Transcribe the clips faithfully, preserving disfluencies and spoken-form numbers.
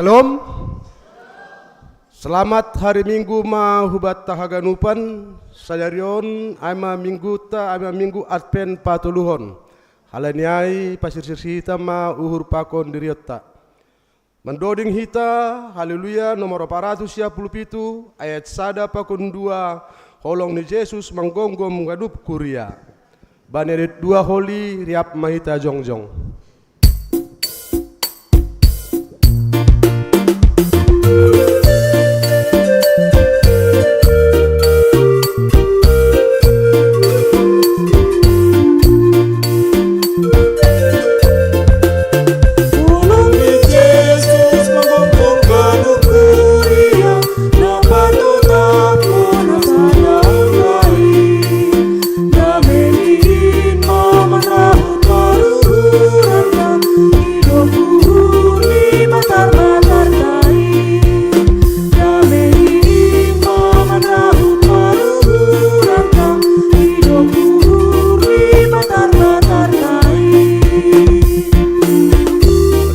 Shalom. Selamat hari Minggu ma hubanta haganupan. Sadari on ai ma mingguta, ai ma minggu Advent patoluhon. Halani ai pasirsir hita ma uhur pakon dirionta. Mandoding hita, Haleluya nomor opat ratus sia puluh pitu, ayat sada pakon dua, holong ni Jesus manggomgom ganup kuria. Bani ayat dua holi, riap ma hita jongjong.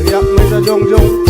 Riap ma hita jongjong.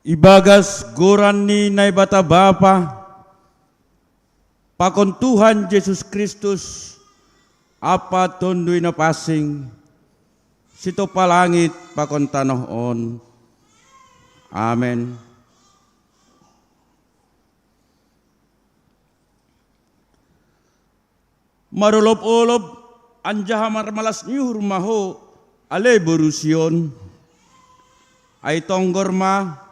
Ibagas goran ni Naibata Bapa, pakon Tuhan Jesus Kristus, Ampa Tonduy Napansing, sitompa langit pakon tanoh on. Amen. Marolopolop anjaha marmalas ni uhur ma ho, ale boru Sion. Ai tonggor ma,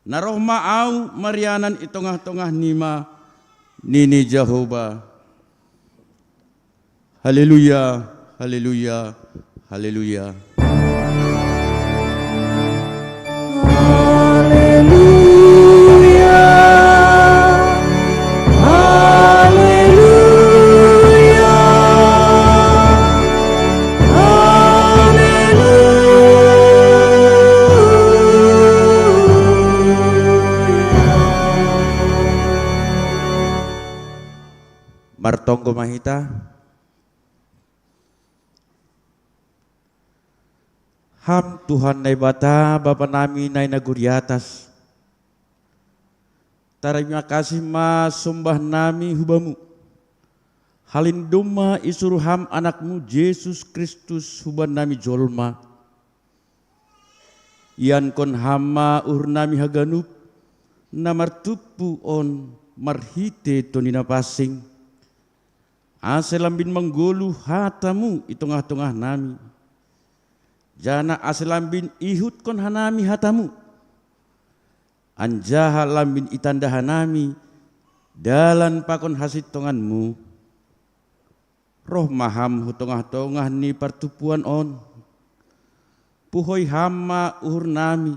na roh ma ahu marianan i tongah-tongah nima, nini Jahowa. Haleluya, haleluya, haleluya. Haleluya, haleluya, haleluya. Martonggo ma hita. Ham Tuhan Naibata, Bapa nami na i nagori atas, tarima kasih ma sombah nami hu Bamu. Halani domma isuruh Ham Anak-Mu Jesus Kristus huban nami jolma. Iankon Ham ma uhur nami haganup na martumpu on marhite Tondi Napansing, ase lambin manggoluh hata-Mu i tongah-tongah nami, janah ase lambin ihutkon hanami hata-Mu, anjaha lambin itanda hanami dalan pakon hasintongan-Mu. Roh ma Ham hu tongah-tongah ni partumpuan on. Puhoi Ham ma uhur nami,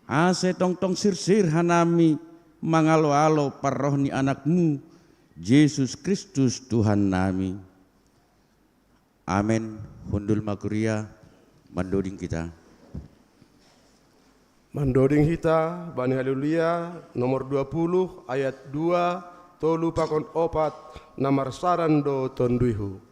ase tongtong sirsir hanami mangalo-alo parroh ni Anak-Mu, Jesus Kristus Tuhan nami. Amen. Hundul ma kuria, mandoding hita. Mandoding hita bani Haleluya nomor dua puluh, ayat dua, tolu pakon opat, na marsaran do Tonduyhu.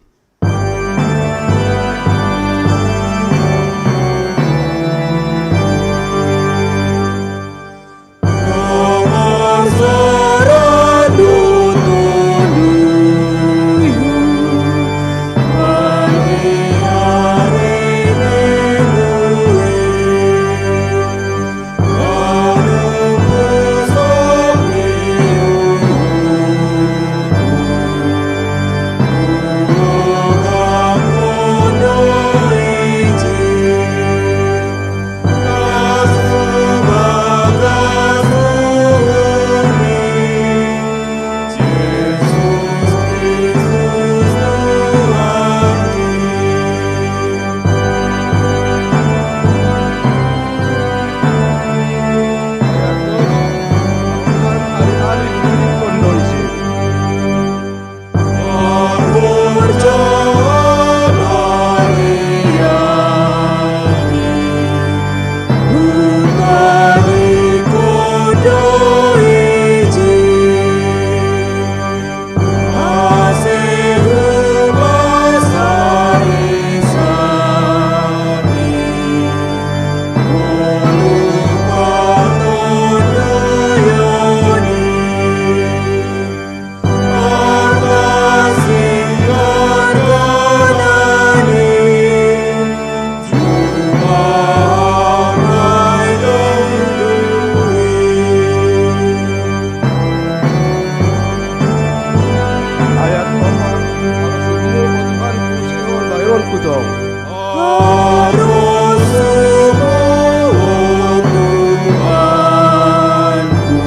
Harus semua Tuhanku,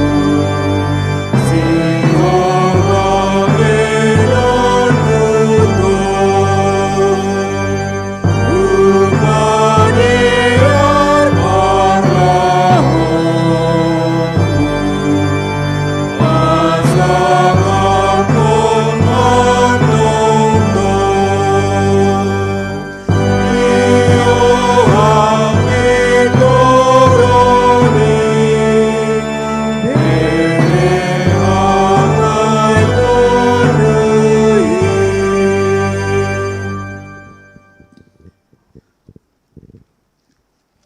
Jehovah Elohim.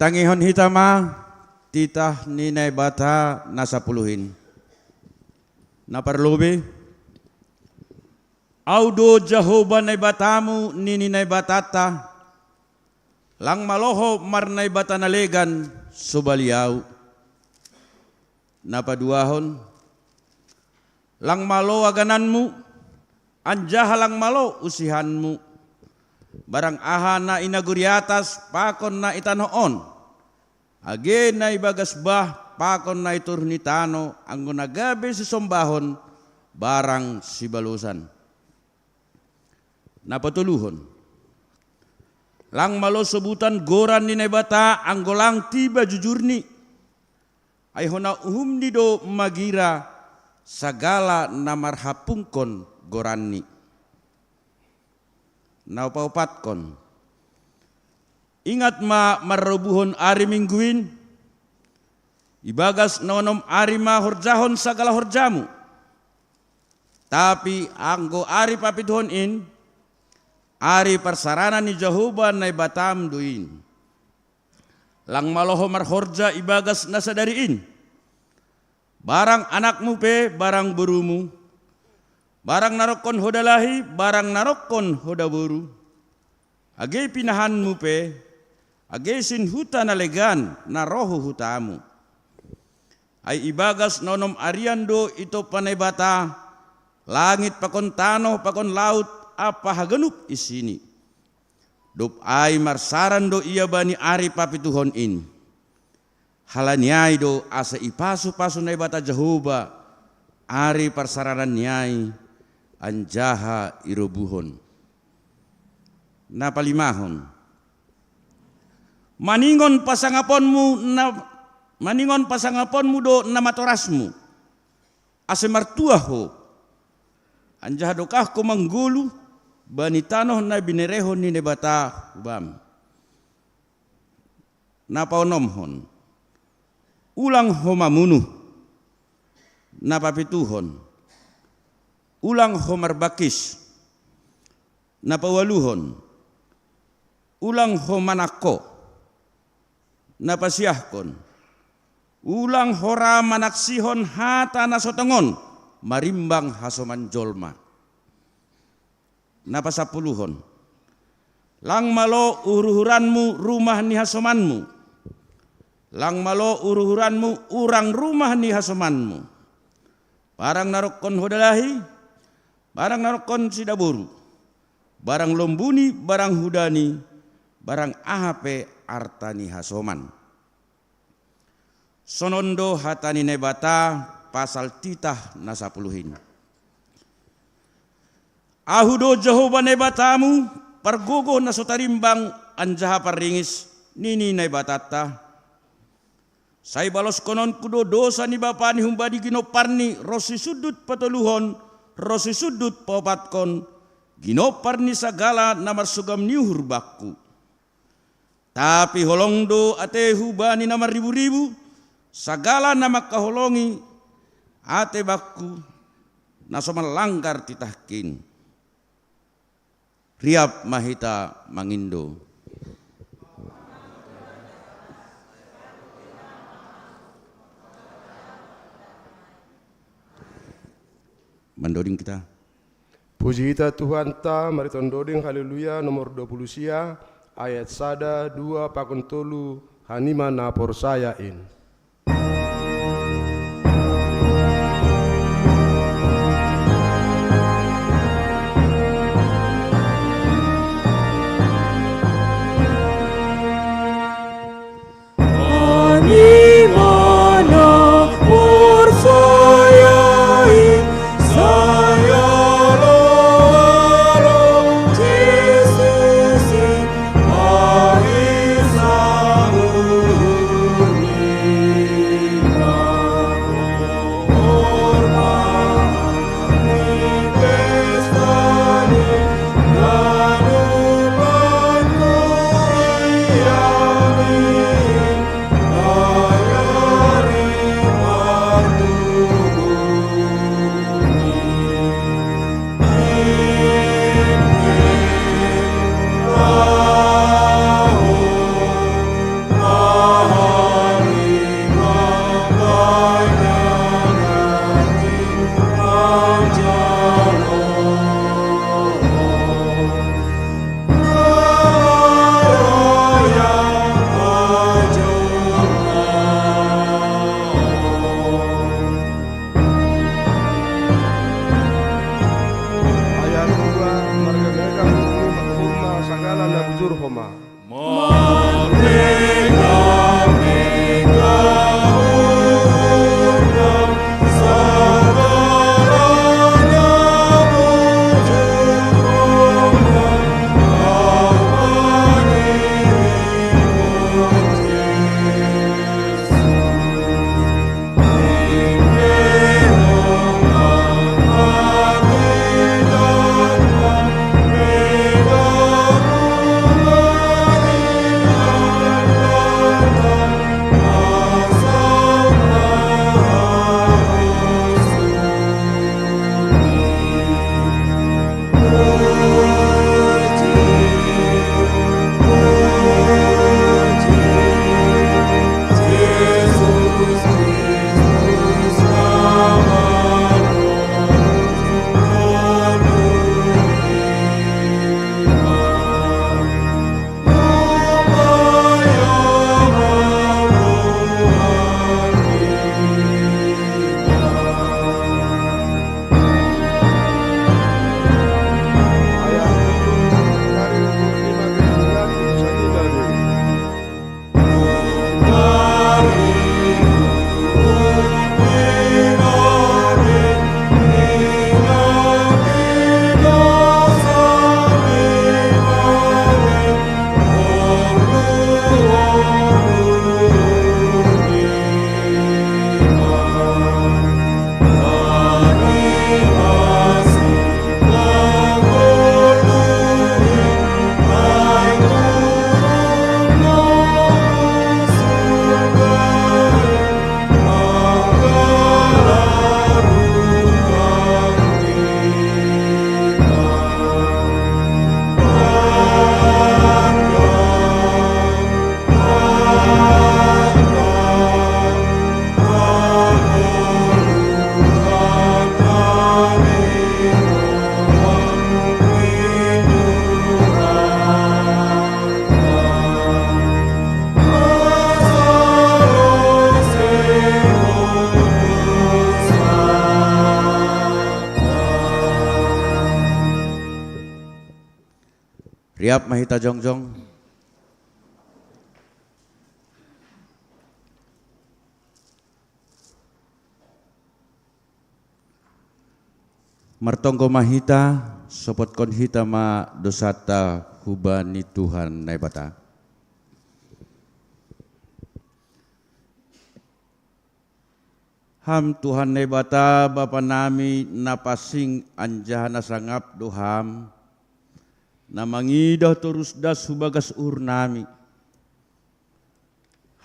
Tangihon hita ma titah ni Naibata na sapuluh in. Na parlobei, Ahu do Jahowa Naibatamu, nini Naibatanta, lang malo ho marnaibata na legan sobali Ahu. Na paduahon, lang malo agananmu, anjaha lang malo usihanmu. Barang aha na i nagori atas pakon na i tanoh on, age na i bagas bah pakon na i toruh ni tanoh, anggo na gabe sisombahon barang sibalosan. Na patoluhon, lang malo sobutan goran ni Naibata anggo lang tiba jujurni. Ai hona uhumni do magira sagala na marhapungkon goranni. Na paopatkon, ingat ma marrobuhon ari Minggu in, ibagas na onom ari ma horjahon sagala horjamu. Tapi anggo ari papituhon in, ari parsaranan ni Jahowa Naibatam do in. Lang malo ho marhorja ibagas na sadari in. Barang anakmu pe, barang borumu, barang na rongkon ho dalahi, barang na rongkon ho daboru, age pinahanmu pe, age sian huta na legan na ro hu hutamu. Ai ibagas na onom arian do itompa Naibata langit pakon tanoh pakon laut ampa haganup isini. Dob ai marsaran do ia bani ari papituhon in. Halani ai do asa ipasupasu Naibata Jahowa ari parsarananni ai, anjaha irobuhon. Na palimahon, maningon pasangaponmu na, maningon pasangaponmu do na matorasmu, ase martuah ho, anjaha dokah ho manggoluh bani tanoh na binerehon ni Naibata hubam. Na paonomhon, ulang ho mamunuh. Na papituhon, ulang ho marbangkis. Na paualuhon, ulang ho manangko. Na pasiahkon, ulang ho ra manaksihon hata na so tongon marimbang hasoman jolma. Na pasampuluhon, lang malo uhuruhuranmu rumah ni hasomanmu. Lang malo uhuruhuranmu urang rumah ni hasomanmu. Barang na rongkon ho dalahi, barang na rongkon sidaboru, barang lombuni, barang hudani, barang aha pe arta ni hasoman. Sonon do hata ni Naibata pasal titah na sapuluh in. Ahu do Jahowa Naibatamu, pargogoh na so tarimbang anjaha parringis, nini Naibatanta. Sai baloskononku do dosa ni bapa ni humbani ginomparni ronsi sundut patoluhon, ronsi sundut paopatkon, ginompar ni sagala na marsogam ni uhur bangku. Tapi holong do atehu bani na marriburibu, sagala na mangkaholongi ate bangku, na so manlanggar titahkin. Riap ma hita mangindo. Mandoding kita. Puji hita Tuhanta, marhitehon doding Haleluya nomor dua puluh sia, ayat sada, dua pakon tolu, hanima na porsaya in. Turhoma. Riap ma hita jongjong. Martonggo ma hita, sopotkon hita ma dosanta hubani Tuhan Naibata. Ham Tuhan Naibata, Bapa nami na pansing anjaha na sangap do Ham, na mangidah torus das hu bagas uhur nami.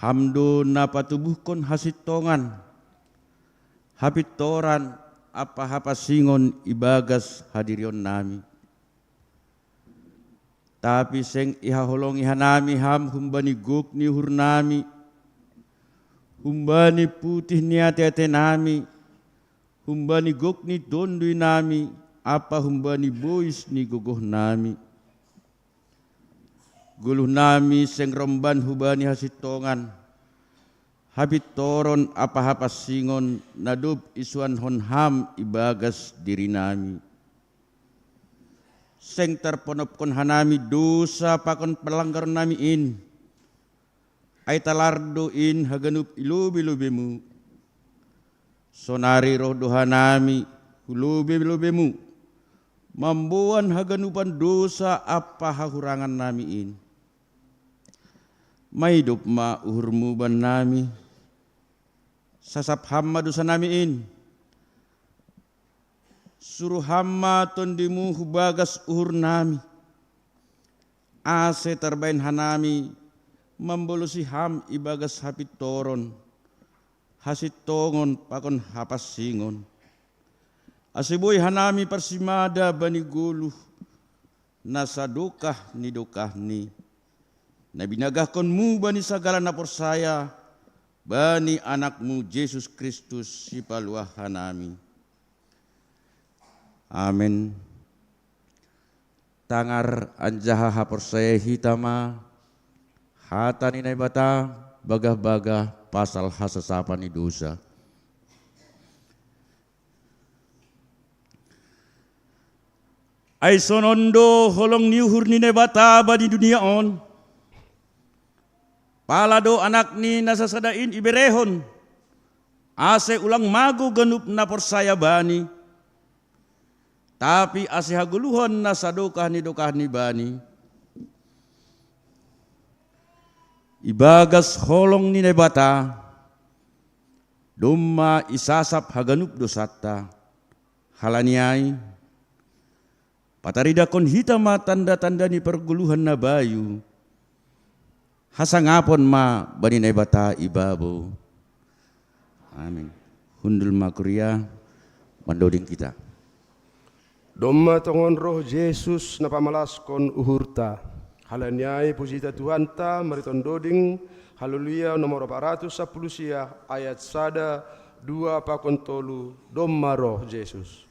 Ham do na patubuhkon hasintongan, hapintoran ampa hapansingon ibagas hadirion nami. Tapi seng ihaholongi hanami Ham humbani gok ni uhur nami, humbani putih ni ateate nami, humbani gok ni tonduy nami, ampa humbani bois ni gogoh nami. Goluh nami seng romban hubani hasintongan, hapintoron ampa hapansingon na dob isuankon Ham ibagas diri nami. Seng tarponopkon hanami dosa pakon panlanggaron nami in, ai talar do in haganup i lobei-lobeiMu. Sonari roh do hanami hu lobei-lobeiMu, mamboan haganupan dosa ampa hahurangan nami in. Maidop ma uhurMu bannami, sasap Ham ma dosa nami in. Suruh Ham ma TondiMu hu bagas uhur nami, ase tarbahen hanami mambolosi Ham ibagas hapintoron, hasintongon pakon hapansingon, ase boi hanami parsimada bani goluh na sadokah ni dokahni, na binagahkonMu bani sagala na porsaya bani AnakMu Jesus Kristus Sipaluah hanami. Amen. Tangar anjaha haporsayai hita ma hata ni Naibata bagah-bagah pasal hasasapan ni dosa. Ai sonon do holong ni uhur ni Naibata bani dunia on, pala do Anakni na sasada in iberehon, ase ulang mago ganup na porsaya Bani, tapi ase hagoluhan na sadokah ni dokahni Bani. Ibagas holong ni Naibata, domma isasap haganup dosanta. Halani ai, pataridahon hita ma tanda-tanda ni pargoluhan na bayu, hasangapon ma bani Naibata i babou. Amin. Hundul ma kuria, mandoding hita. Domma tongon roh Jesus na pamalaskon uhurta. Halani ai pujita Tuhanta, mariton doding, Haleluya nomor opat ratus sampulu sia, ayat sada, dua pakon tolu, domma roh Jesus.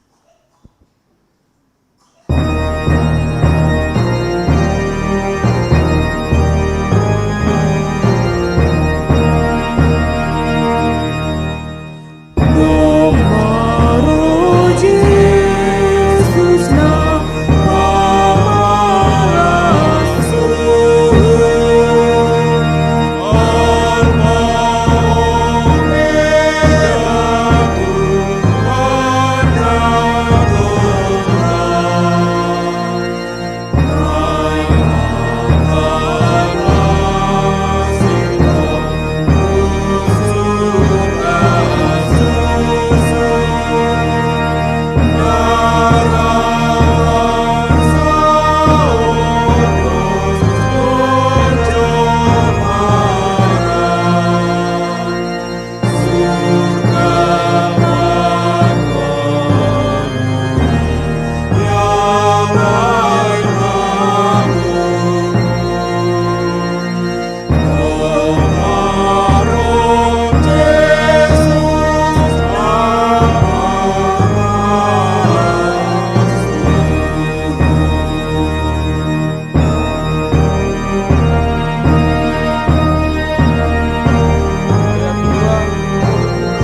Ayat dua,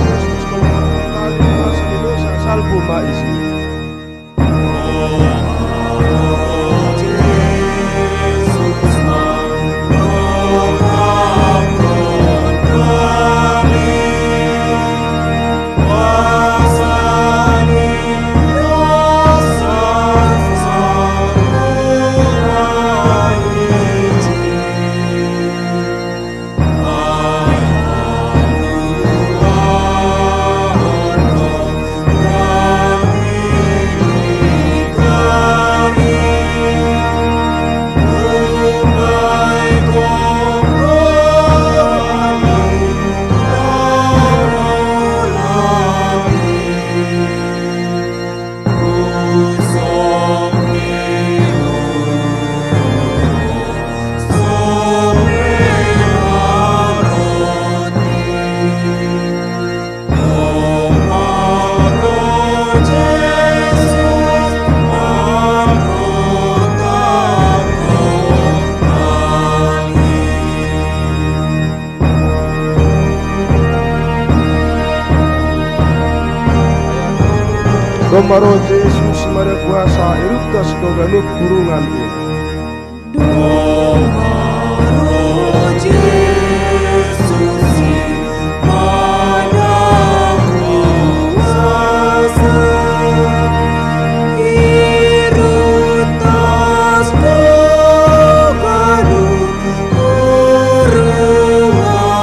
Yesus mengatakan, "Salpu ma isi." Domma roh Jesus, madear kuasa, iruntas do ganup hurungan in. Domma roh Jesus, madear kuasa, iruntas do ganup hurungan in.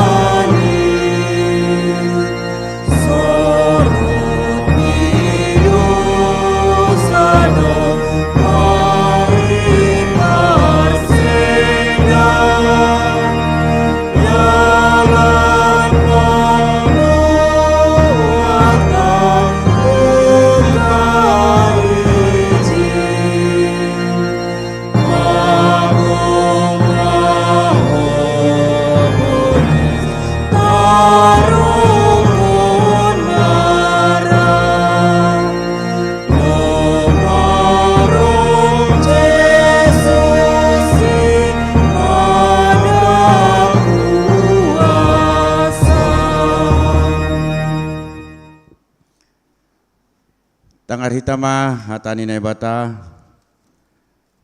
Tangar hita ma hata ni Naibata.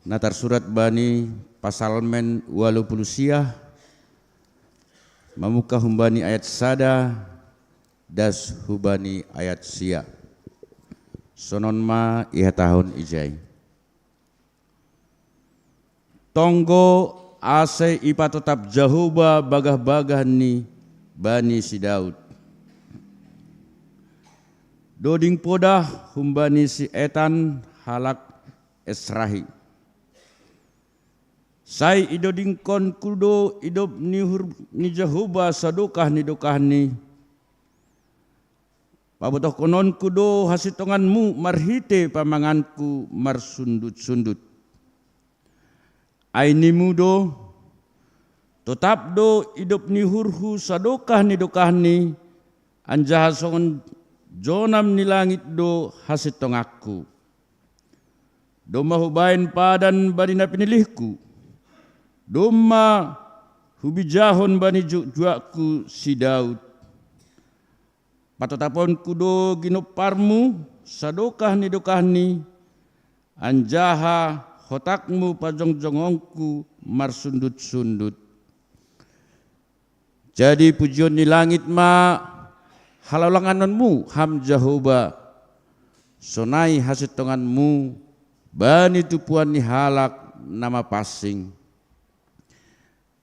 Na tarsurat bani Pasalmen walu puluh siah, mamuka humbani ayat sada, das hubani ayat sia. Sonon ma ihatahon ijai. Tonggo ase ipatotap Jahowa bagah-bagah ni bani si Daud. Doding podah humbani si Etan halak Esrahi. Sai idodingkonku do idop ni uhur ni Jahowa sadokah ni dokahni. Pabotohkononku do hasintonganmu marhite pamanganku marsundut-sundut. Ai nimu do, totap do idop ni uhurhu sadokah ni dokahni, anjaha songon jonam ni langit do hasintonganku. Domma hubahen padan bani na pinilihku, domma hubijahon bani juak-juakku si Daud. Patotaponku do ginomparmu sadokah ni dokahni, anjaha hotakmu pajongjongonku marsundut-sundut. Jadi pujion ni langit ma halolanganonmu, Ham Jahowa, sonai hasintonganmu bani tumpuan ni halak na mapansing.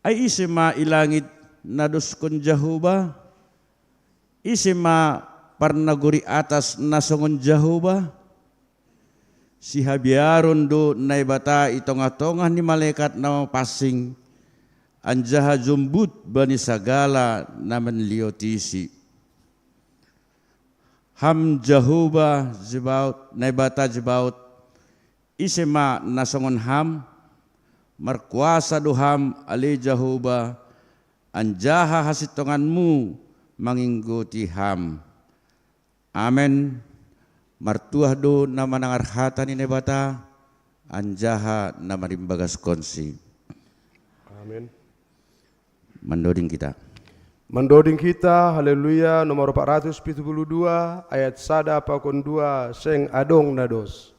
Ai ise ma i langit na doskon Jahowa? Ise ma parnagori atas na songon Jahowa? Sihabiaron do Naibata i tongah-tongah ni malekat na mapansing, anjaha jombut bani sagala na manliotisi. Ham Jahowa Zebaot, Naibata Zebaot, ise ma na songon Ham? Markuasa do Ham, ale Jahowa, anjaha hasintonganmu manginggoti Ham. Amen. Martuah do na manangar hata ni Naibata, anjaha na marimbagaskonsi. Amen. Mandoding kita. Mandoding kita, haleluya, nomor empat ratus pitu puluh dua, ayat sada pakon dua, seng adong na dos.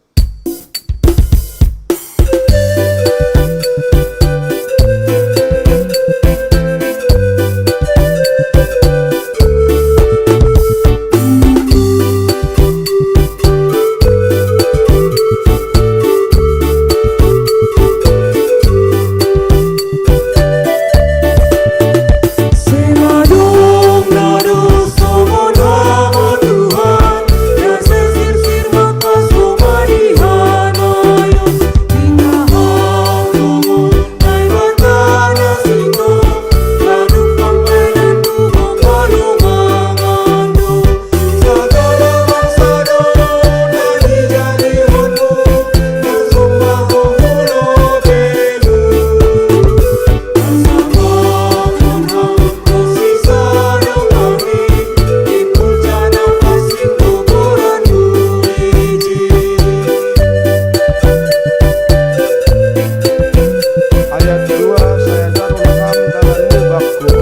Ayat dua, saya taruh ham dalam mubakku.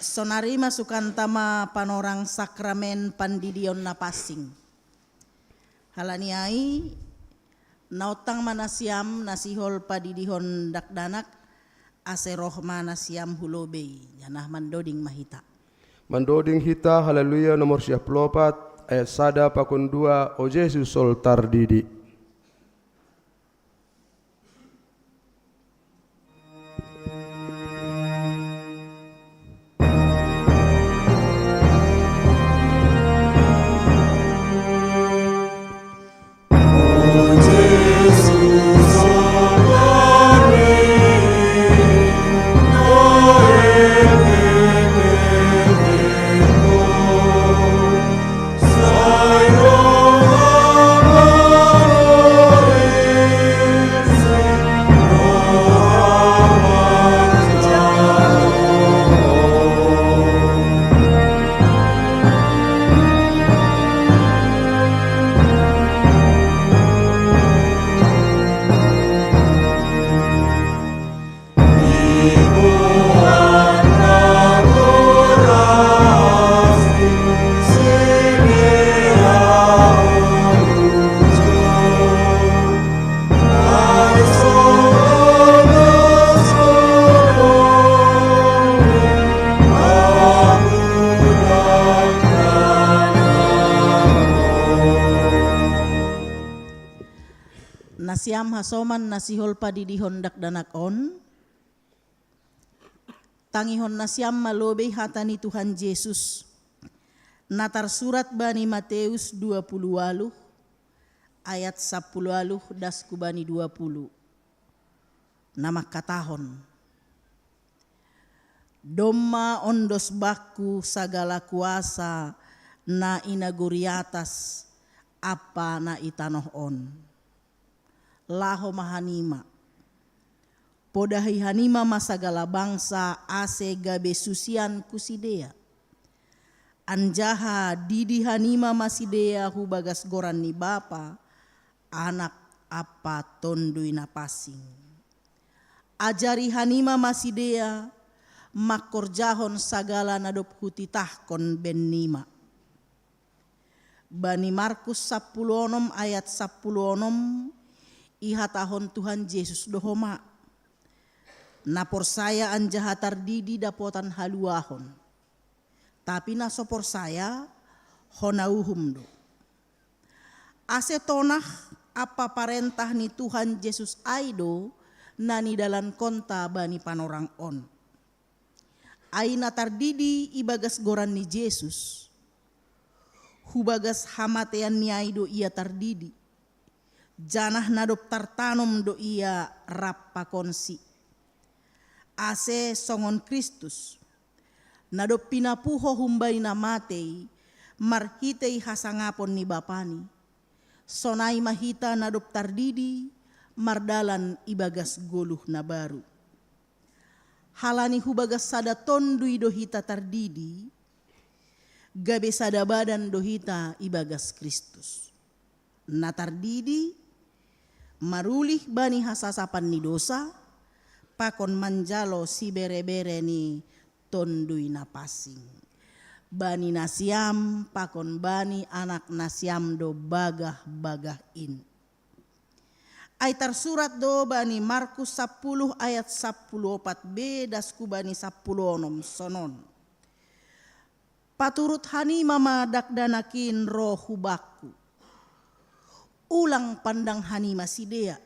Sonari masukanta ma panorang sakramen pandidion na pansing. Halani ai, naontang ma nasiam na sihol padidihon dakdanak, ase roh ma nasiam hu lobei, janah mandoding ma hita. Mandoding hita, haleluya, nomor siah plopat, ayat sada pakon dua, O Jesus sol tardidi. Hasoman na sihol padidihon dakdanak on, tangihon nasiam ma lobei hata ni Tuhan Jesus, na tarsurat bani Mateus dua puluh waluh, ayat sapuluh waluh das hu bani dua puluh, na mangkatahon: Domma ondos bangku sagala kuasa na i nagori atas ampa na i tanoh on. Laho ma hanima, podahi hanima ma sagala bangsa, ase gabe susianku sidea. Anjaha didi hanima ma sidea hu bagas goran ni Bapa, Anak ampa Tonduy Napansing. Ajari hanima ma sidea mangkorjahon sagala na dob hutitahkon bennima. Bani Markus sapuluh onom ayat sapuluh onom, ihatahon Tuhan Jesus do homa: Na porsaya anjaha tardidi dapotan haluahon. Tapi na so porsaya, hona uhum do. Ase tonah ampa parentah ni Tuhan Jesus ai do na nidalankonta bani panorang on. Ai na tardidi ibagas goran ni Jesus, hu bagas hamateanni ai do ia tardidi, janah na dob tartanom do ia rap pakonsi. Ase songon Kristus, na dob pinapuho humbani na matei marhitei hasangapon ni Bapani, sonai ma hita na dob tardidi mardalan ibagas goluh na baru. Halani hu bagas sada Tonduy do hita tardidi, gabe sada badan do hita ibagas Kristus. Na tardidi, marulih bani hasasapan ni dosa, pakon manjalo siberebere ni Tonduy Napansing. Bani nasiam pakon bani anak nasiam do bagah-bagah in. Ai tarsurat do bani Markus sapuluh ayat sapuluh opat be das hu bani sapuluh onom sonon: Paturut hanima ma dakdanak in ro hu bangku. Ulang pandang hanima sidea,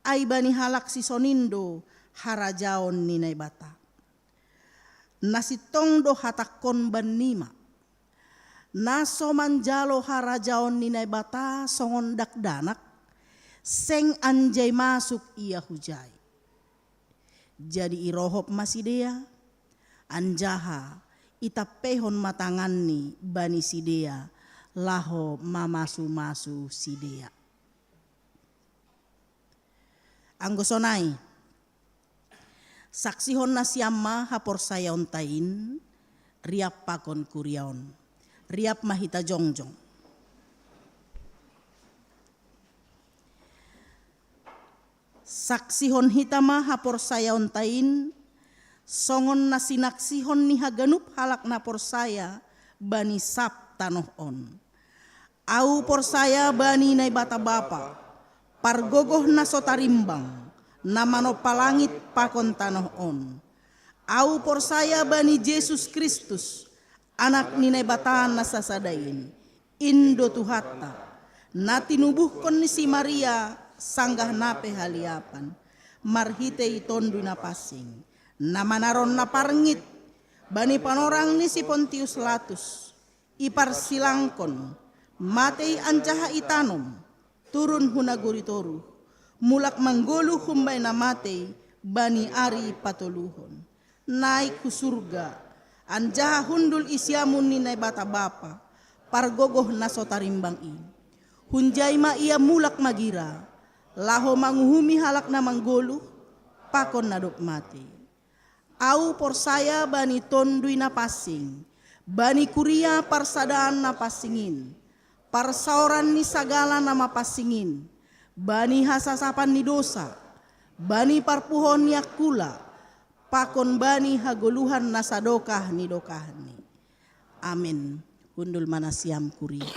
ai bani halak sisonin do harajaon ni Naibata. Na sintong do hatangkon bannima: Na so manjalo harajaon ni Naibata songon dakdanak, seng anjai masuk ia hujai. Jadi irohop ma sidea, anjaha itampeihon ma tanganni bani sidea, laho mamasu-masu sidea. Anggo sonai, saksihon nasiam ma haporsayaonta in, riap pakon kuria on. Riap ma hita jongjong. Saksihon hita ma haporsayaonta in, songon na sinaksihon ni haganup halak na porsaya bani sab tanoh on. Ahu porsaya bani Naibata Bapa, pargogoh na so tarimbang, na manompa langit pakon tanoh on. Ahu porsaya bani Jesus Kristus, Anak ni Naibata na sasada in, in do Tuhanta, na tinubuhkon ni si Maria sanggah na pe haliapan, marhitei Tonduy Napansing, na manaron na parngit bani panorang ni si Pontius Latus, iparsilangkon, matei anjaha itanom, turun hu nagori toruh, mulak manggoluh humbani na matei bani ari patoluhon, naik hu surga, anjaha hundul i siamun ni Naibata Bapa, pargogoh na so tarimbang i. Hunjai ma ia mulak magira, laho manguhumi halak na manggoluh pakon na dob matei. Ahu porsaya bani Tonduy Napansing, bani kuria parsadaan na pansing in, parsaoran ni sagala na mapansing in, bani hasasapan ni dosa, bani parpuhoon ni angkula, pakon bani hagoluhan na sadokah ni dokahni. Amen. Hundul ma nasiam kuria.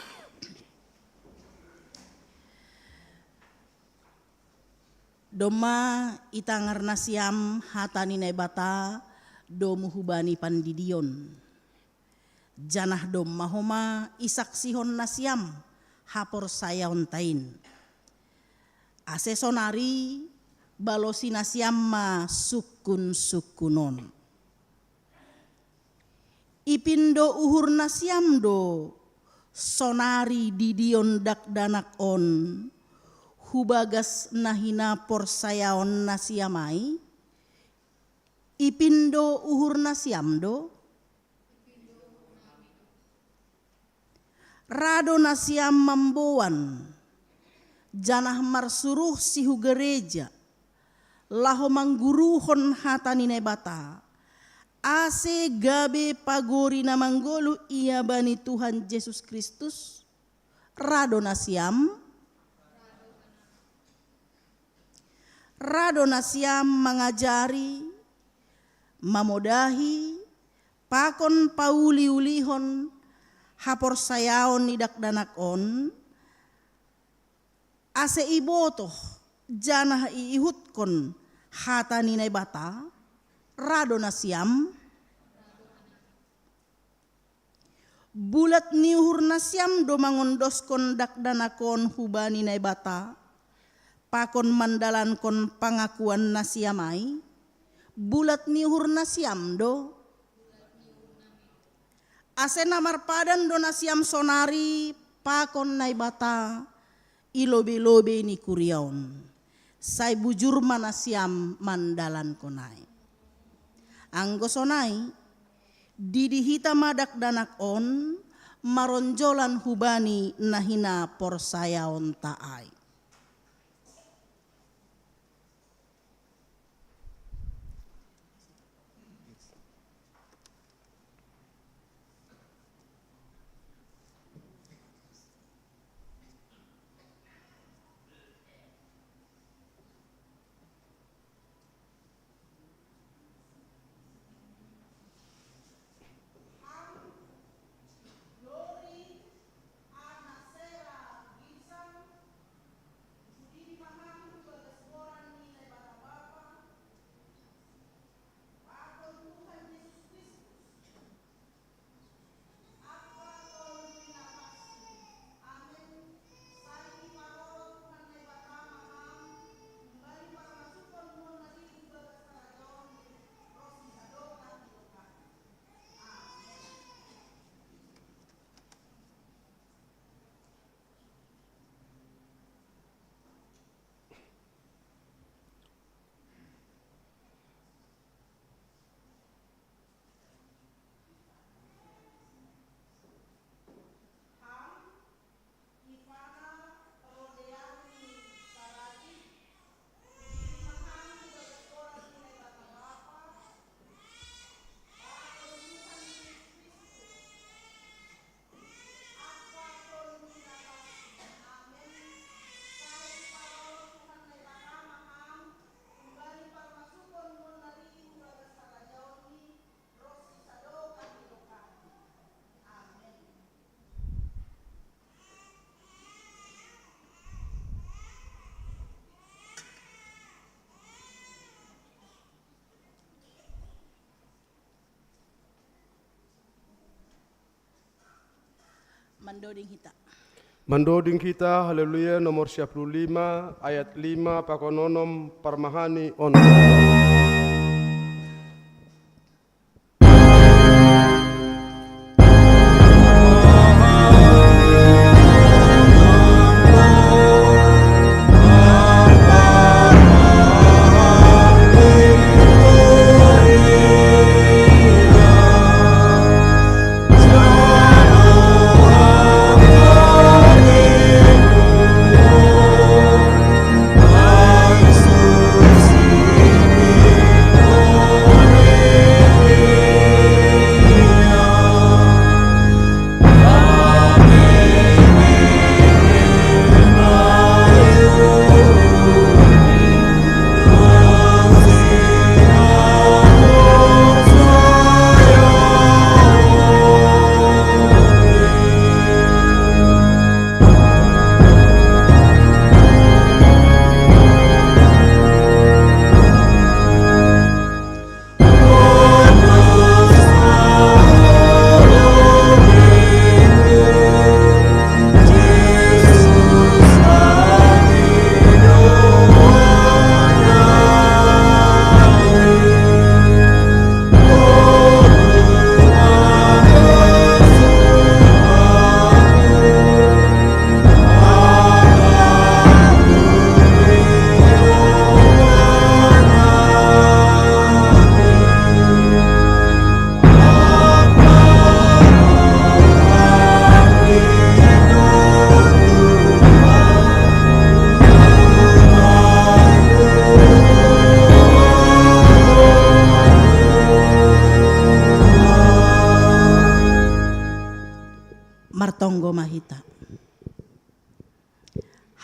Domma itangar nasiam hata ni Naibata domu hubani pandidion. Janah domma homa isaksihon nasiam haporsayaonta in. Ase sonari balosi nasiam ma sungkun-sungkun on. Ipindo uhur nasiam do sonari didion dakdanak on hu bagas na hinaporsayaon nasiam ai? Ipindo uhur nasiam do? Ra do nasiam mamboan, janah marsuruhsi hu gareja, laho mangguruhon hata ni Naibata, ase gabe pagori na manggoluh ia bani Tuhan Jesus Kristus? Ra do nasiam? Ra do nasiam mangajari, mamodahi, pakon pauli-ulihon haporsayaon ni dakdanak on, ase ibotoh janah iihutkon hata ni Naibata? Ra do nasiam? Bulat ni uhur nasiam do mangondoskon dakdanak on hubani Naibata, pakon mandalankon pangakuan nasiam ai? Bulat ni uhur nasiam do? Ase na marpadan do nasiam sonari pakon Naibata i lobei-lobei ni kuria on, sai bujur ma nasiam mandalankon ai. Anggo sonai, didi hita ma dakdanak on maronjolan hubani na hinaporsayaonta ai. Mandoding hita. Mandoding hita, Haleluya, nomor sia puluh lima, ayat lima pakon onom, parmahani on.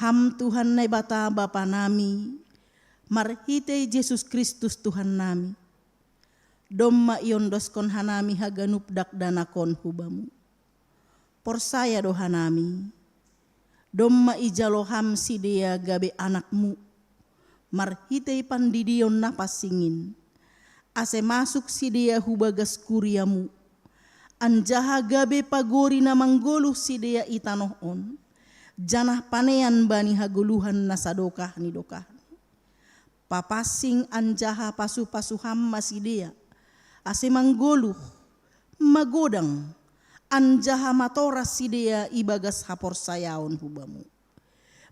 Ham Tuhan Naibata Bapa nami, marhitei Jesus Kristus Tuhan nami, domma iondoskon hanami haganup dakdanakon hu Bamu. Porsaya do hanami, domma ijalo Ham sidea gabe anakMu, marhitei pandidion na pansing in, ase masuk sidea hu bagas kuriaMu, anjaha gabe pagori na manggoluh sidea i tanoh on, janah panean bani hagoluhan na sadokah ni dokahni. Papansing anjaha pasu-pasu Ham ma sidea, ase manggoluh, magodang, anjaha matoras sidea ibagas haporsayaon hu Bamu.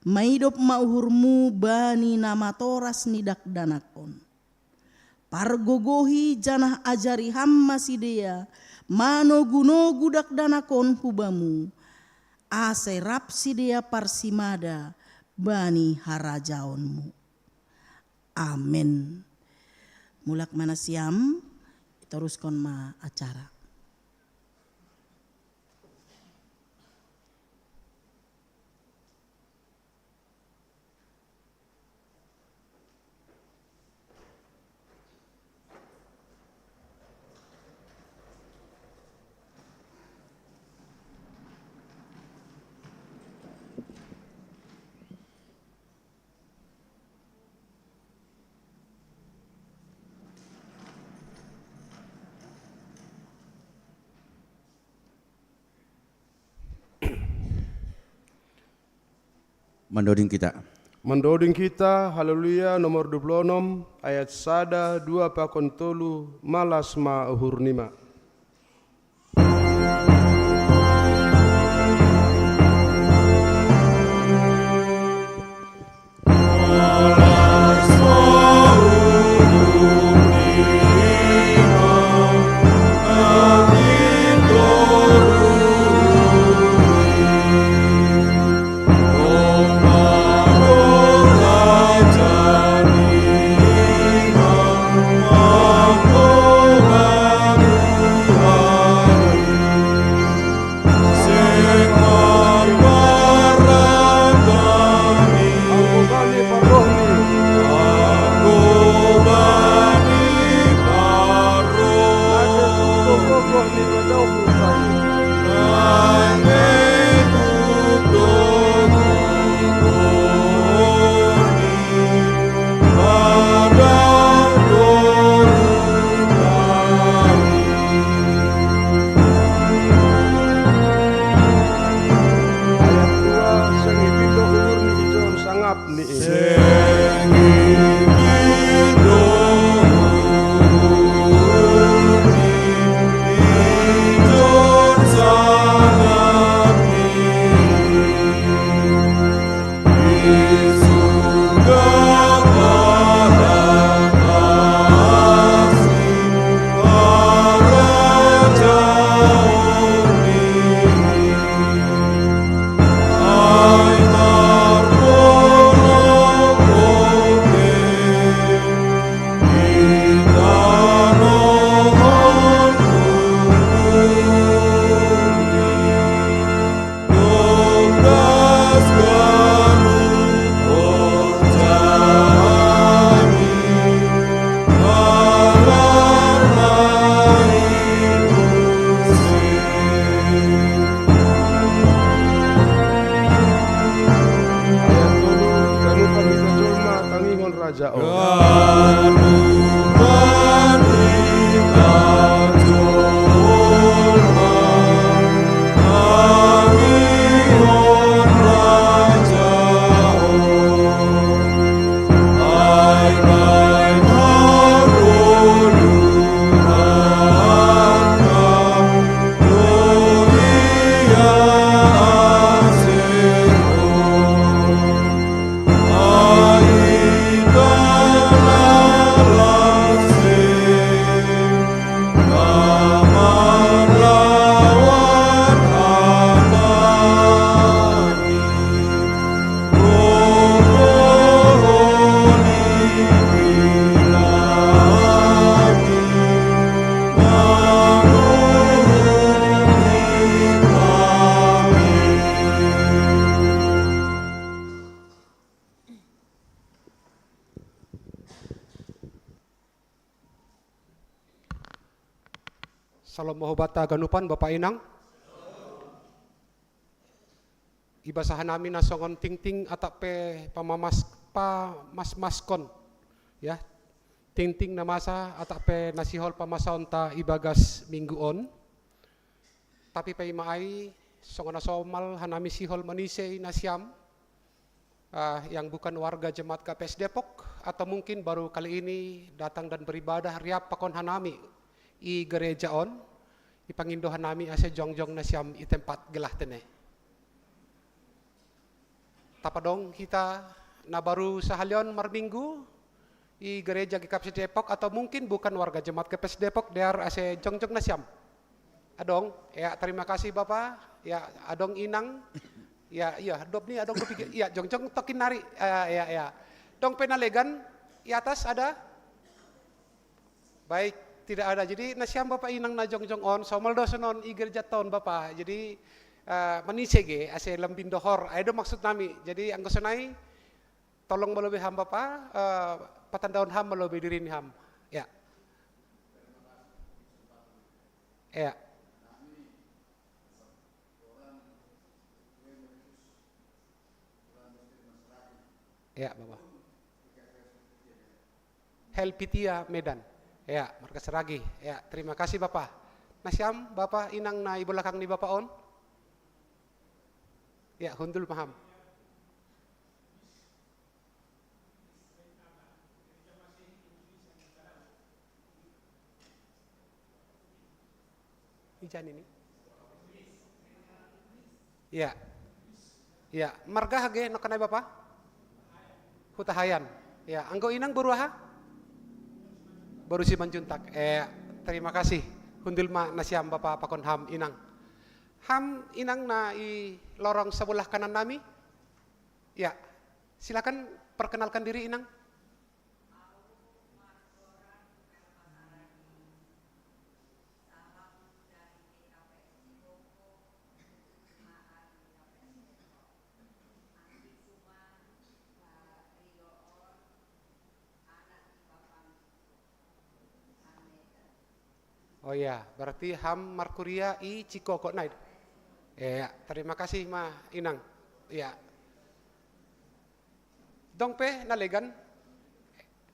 Maidop ma uhurMu bani na matoras ni dakdanak on. Pargogohi janah ajari Ham ma sidea manogu-nogu dakdanak on hu Bamu, ase rap sidea parsimada bani harajaonMu. Amen. Mulak ma nasiam, itoruskon ma acara. Mandoding kita. Mandoding kita, Haleluya nomor dua puluh enam, ayat sada, dua pakon tolu, malas ma uhur nima. Ayat dua, seng ipindo uhur ni ijon sangap ni i. Seng ipindo uhur ni ijon sangap ni i. Ayat tolu, ganupan hita jolma tangihon raja on. Salom mahubat haganupan Bapa Inang. Ibasa hanami na songon tingting atap pe pamamas pamasmaskon, ya, tingting na masa atap pe na sihol pamasaonta ibagas minggu on. Tapi paima ai songon na somal hanami sihol manise i nasiam, ah, yang bukan warga jemaat K P S Depok, atau mungkin baru kali ini datang dan beribadah riap pakon hanami i gereja on, ipangindo hanami ase jongjong nasiam i tempat gelah tene. Tapadong hita na baru sahalion marminggu i gereja G K P S Depok, atau mungkin bukan warga jemaat G K P S Depok, dear ase jongjong nasiam. Adong, ya, terima kasih Bapak. Ya, adong Inang. Ya, iya, dop ni adong dop iga. Iya, jongjong tokin nari. Ya, ya, ya. Dong pe na legan, i atas ada? Baik, tidak ada. Jadi nasiam Bapak Inang na jongjong on, somal do sonon i gereja ton Bapak. Jadi, eh, manise ge, ase lambin dohor. Ai do maksud nami. Jadi anggo sonai, tolong malobi ham Bapak, eh, patandaon ham malobi diri ni ham. Ya. Ya. Ya, Bapak. Helpitia Medan. Ya, marga Saragi. Ya, terima kasih Bapak. Nasiam Bapak Inang na i belakang ni Bapak on? Ya, hundul ma ham. Ija nini? Ya. Ya, marga hage nangkin ai Bapak? Hutahayan. Ya, anggo Inang boru aha? Boru Simanjuntak. Eh, terima kasih. Hundul ma nasiam Bapak pakon ham Inang. Ham Inang na i lorong sebelah kanan nami? Ya. Silakan perkenalkan diri Inang. Oh ya, berarti ham markuria i Cikoko nai. Ya, terima kasih ma Inang. Ya. Dong pe na legan.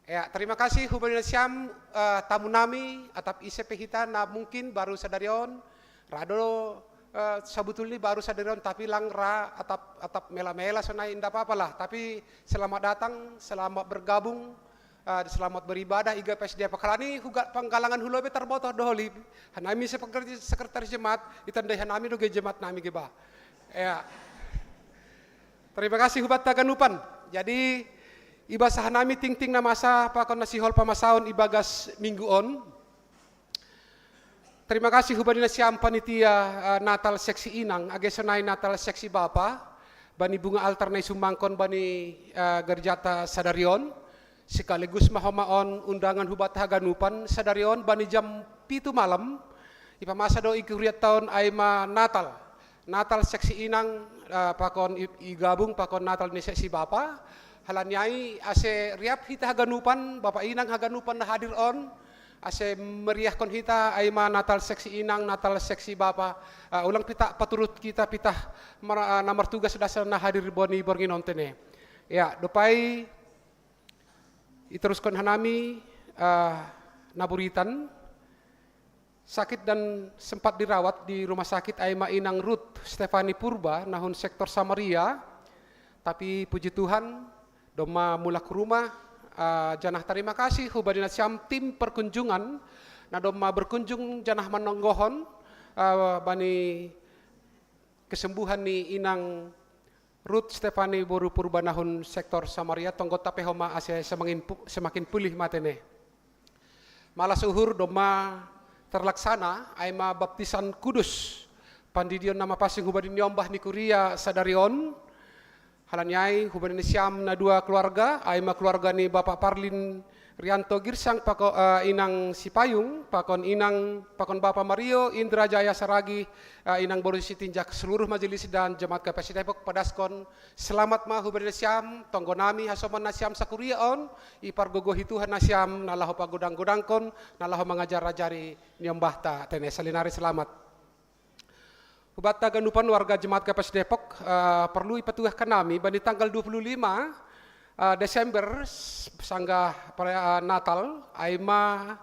Ya, terima kasih hubani nasiam, eh, tamu nami, atap ise pe hita na mungkin baru sadari on, ra do, eh, sabutulni baru sadari on, tapi lang ra atap, atap mela-mela sonai, nda apa-apa lah. Tapi selamat datang, selamat bergabung, eh, selamat beribadah i G K P S Depok. Halani huga panggalangan hulobi tarboto do holi. Hanami sekretaris, sekretaris jemaat, itandai hanami do ge jemaat nami ge ba. Ya. Terima kasih hubanta haganupan. Jadi, ibasa hanami tingting na masa pakon na sihol pamasaon ibagas minggu on. Terima kasih hubani nasiam panitia, eh, Natal seksi Inang, age sonai Natal seksi Bapa, bani bunga altar na isumbangkon bani, eh, gerejata sadari on, sekaligus ma homa on undangan hubanta haganupan sadari on bani jam pitu malam, ipamasa do i kurianta on ai ma Natal. Natal seksi Inang, eh, pakon i, igabung pakon Natal ni seksi Bapa. Halani ai ase riap hita haganupan, Bapa Inang haganupan na hadir on, ase meriahkon hita ai ma Natal seksi Inang, Natal seksi Bapa. Eh, ulang pita paturut hita pitah mar-, eh, na martugas das na hadir bani borngin on tene. Ya, dob ai iteruskon hanami, eh, na buritan. Sakit dan sempat dirawat di rumah sakit ai ma Inang Ruth Stefani Purba, na hun sektor Samaria. Tapi puji Tuhan, domma mulak rumah, eh, janah tarima kasih hubani nasiam tim perkunjungan, na domma berkunjung janah manonggohon, eh, bani kesembuhan ni Inang Ruth Stefani boru Purba na hun sektor Samaria, tonggonta pe homa ase semakin pu-, semakin pulih ma tene. Malas uhur domma terlaksana, ai ma baptisan kudus, pandidion na mapansing hubani niombah ni kuria sadari on, halani ai hubani nasiam na dua keluarga, ai ma keluarga ni Bapak Parlin Rianto Girsang, pako, eh, inang Sipayung, pakon inang, pakon Bapa Mario Indra Jaya Saragi, eh, inang boru Sitinjak, seluruh majelis dan jemaat K P S Depok, padaskon selamat ma hubani nasiam, tonggo nami hasoman nasiam sakuria on, ipargogohi Tuhan nasiam, na laho pagodang-godangkon, na laho mangajar-ajari ni ombahta, tene salinari selamat. Hubanta haganupan warga jemaat K P S Depok, eh, perlu ipatuahkan nami bani tanggal dua puluh lima, eh, Desember, s-, sanggah perayaan Natal, ai ma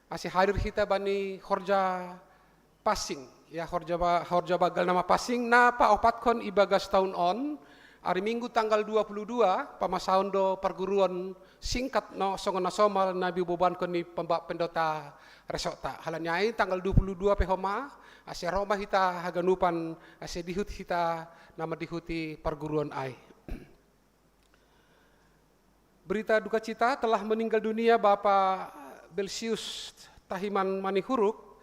ase hadir hita bani horja passing, ya, horja ba-, horja bagal nama passing, na paopatkon ibagas taun on, ari Minggu tanggal dua puluh dua, pamasaon do parguruon singkat no songon na somal na biobobankon ni pemba-, pendeta resortta. Halani ai tanggal dua puluh dua pe homa, ase ro ma hita haganupan, ase dihut hita na mandihuti parguruon ai. Berita duka cita, telah meninggal dunia Bapa Belsius Tahiman Manihuruk,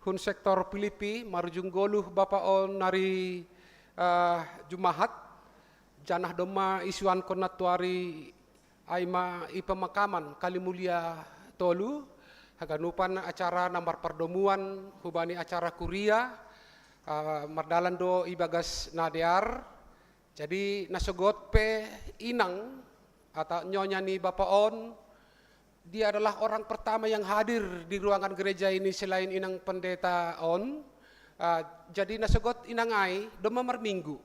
hun sektor Pilipi, marujung goluh Bapa on nari, eh, Jumahat, janah domma isuankon nantuari ai ma i pemakaman Kalimulia tolu, haganupan acara na marpardomuan hubani acara kuria, eh, mardalan do ibagas na dear. Jadi na sogot pe inang atau nyonya ni Bapa on, dia adalah orang pertama yang hadir di ruangan gereja ini selain inang pendeta on. Ah, jadi na sogot inang ai, domma marminggu.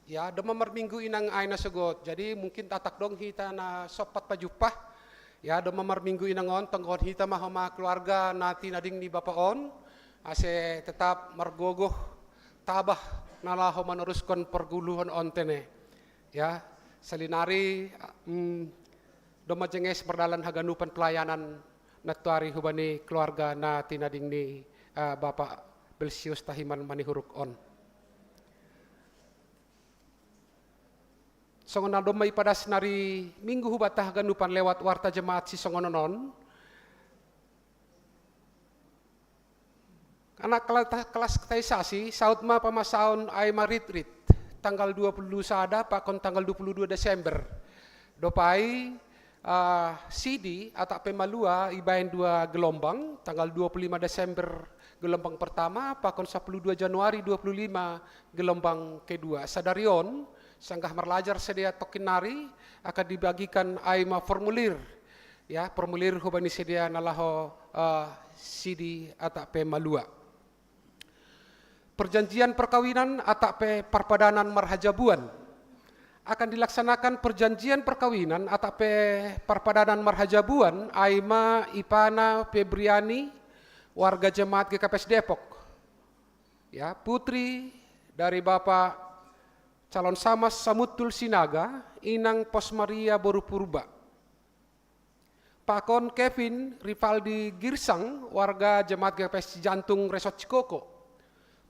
Ya, domma marminggu inang ai na sogot. Jadi mungkin tatap dong hita na sompat pajumpah. Ya, domma marminggu inang on, tonggohon hita ma homa keluarga na tinading ni Bapa on, ase tetap margogoh tabah na laho manaruskon pargoluhon on tene. Ya, salinari, mm, domma jenges mardalan haganupan pelayanan nantuari hubani keluarga na tinading ni, eh, Bapa Belsius Tahiman Manihuruk on. Songon na domma ipadas nari Minggu hubanta haganupan lewat warta jemaat sisongon on, anak kela-, kelas katekisasi, saut ma pamasaon ai ma ritrit, tanggal dua puluh sada pakon tanggal dua puluh dua Desember. Dob ai, ah, sidi atap pe malua ibaen dua gelombang, tanggal dua puluh lima Desember gelombang pertama, pakon sapuluh dua Januari dua puluh lima gelombang kedua. Sadari on, sanggah marlajar sidea tongkin nari, akan dibagikan ai ma formulir, ya, formulir hubani sidea na laho, eh, sidi atap pe malua. Perjanjian perkawinan atap pe parpadanan marhajabuan. Akan dilaksanakan perjanjian perkawinan atap pe parpadanan marhajabuan ai ma ipana Febriani, warga jemaat G K P S Depok. Ya, putri dari Bapak calon Samas Samutul Sinaga, inang Pos Maria boru Purba. Pakon Kevin Rivaldi Girsang, warga jemaat G K P S Cijantung Resort Cikoko.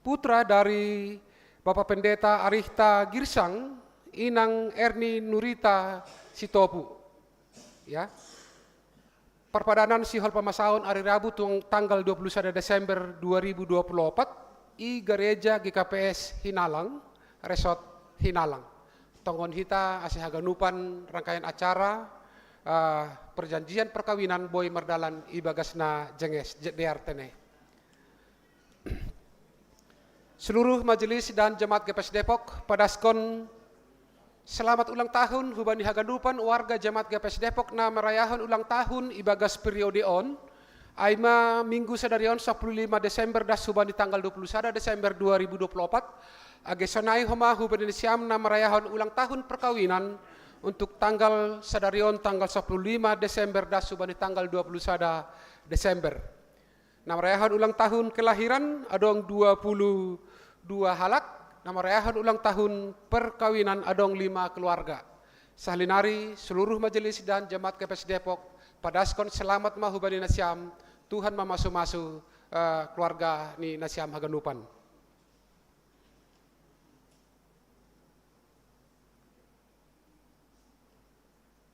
Putra dari Bapak Pendeta Arihta Girsang, inang Erni Nurita Sitopu. Ya. Parpadanan sihol pamasaon ari Rabu tung-, tanggal dua puluh sada Desember dua ribu dua puluh opat, i Gareja G K P S Hinalang, Resort Hinalang. Tonggohon hita ase haganupan rangkaian acara, eh, perjanjian perkawinan boi mardalan ibagas na jenges, je-, dear tene. Seluruh majelis dan jemaat G P S Depok, padaskon selamat ulang tahun hubani haganupan warga jemaat G P S Depok na marayahon ulang tahun ibagas periode on, ai ma Minggu sadari on sapuluh lima Desember das hubani tanggal dua puluh sada Desember dua ribu dua puluh opat, age sonai homa hubani nasiam na marayahon ulang tahun perkawinan untuk tanggal sadari on tanggal sapuluh lima Desember das hubani tanggal dua puluh sada Desember. Na marayahon ulang tahun kelahiran adong dua puluh dua halak, na marayahon ulang tahun perkawinan adong lima keluarga. Sahali nari seluruh majelis dan jemaat K P S Depok, padaskon selamat ma hubani nasiam, Tuhan mamasu-masu, eh, keluarga ni nasiam haganupan.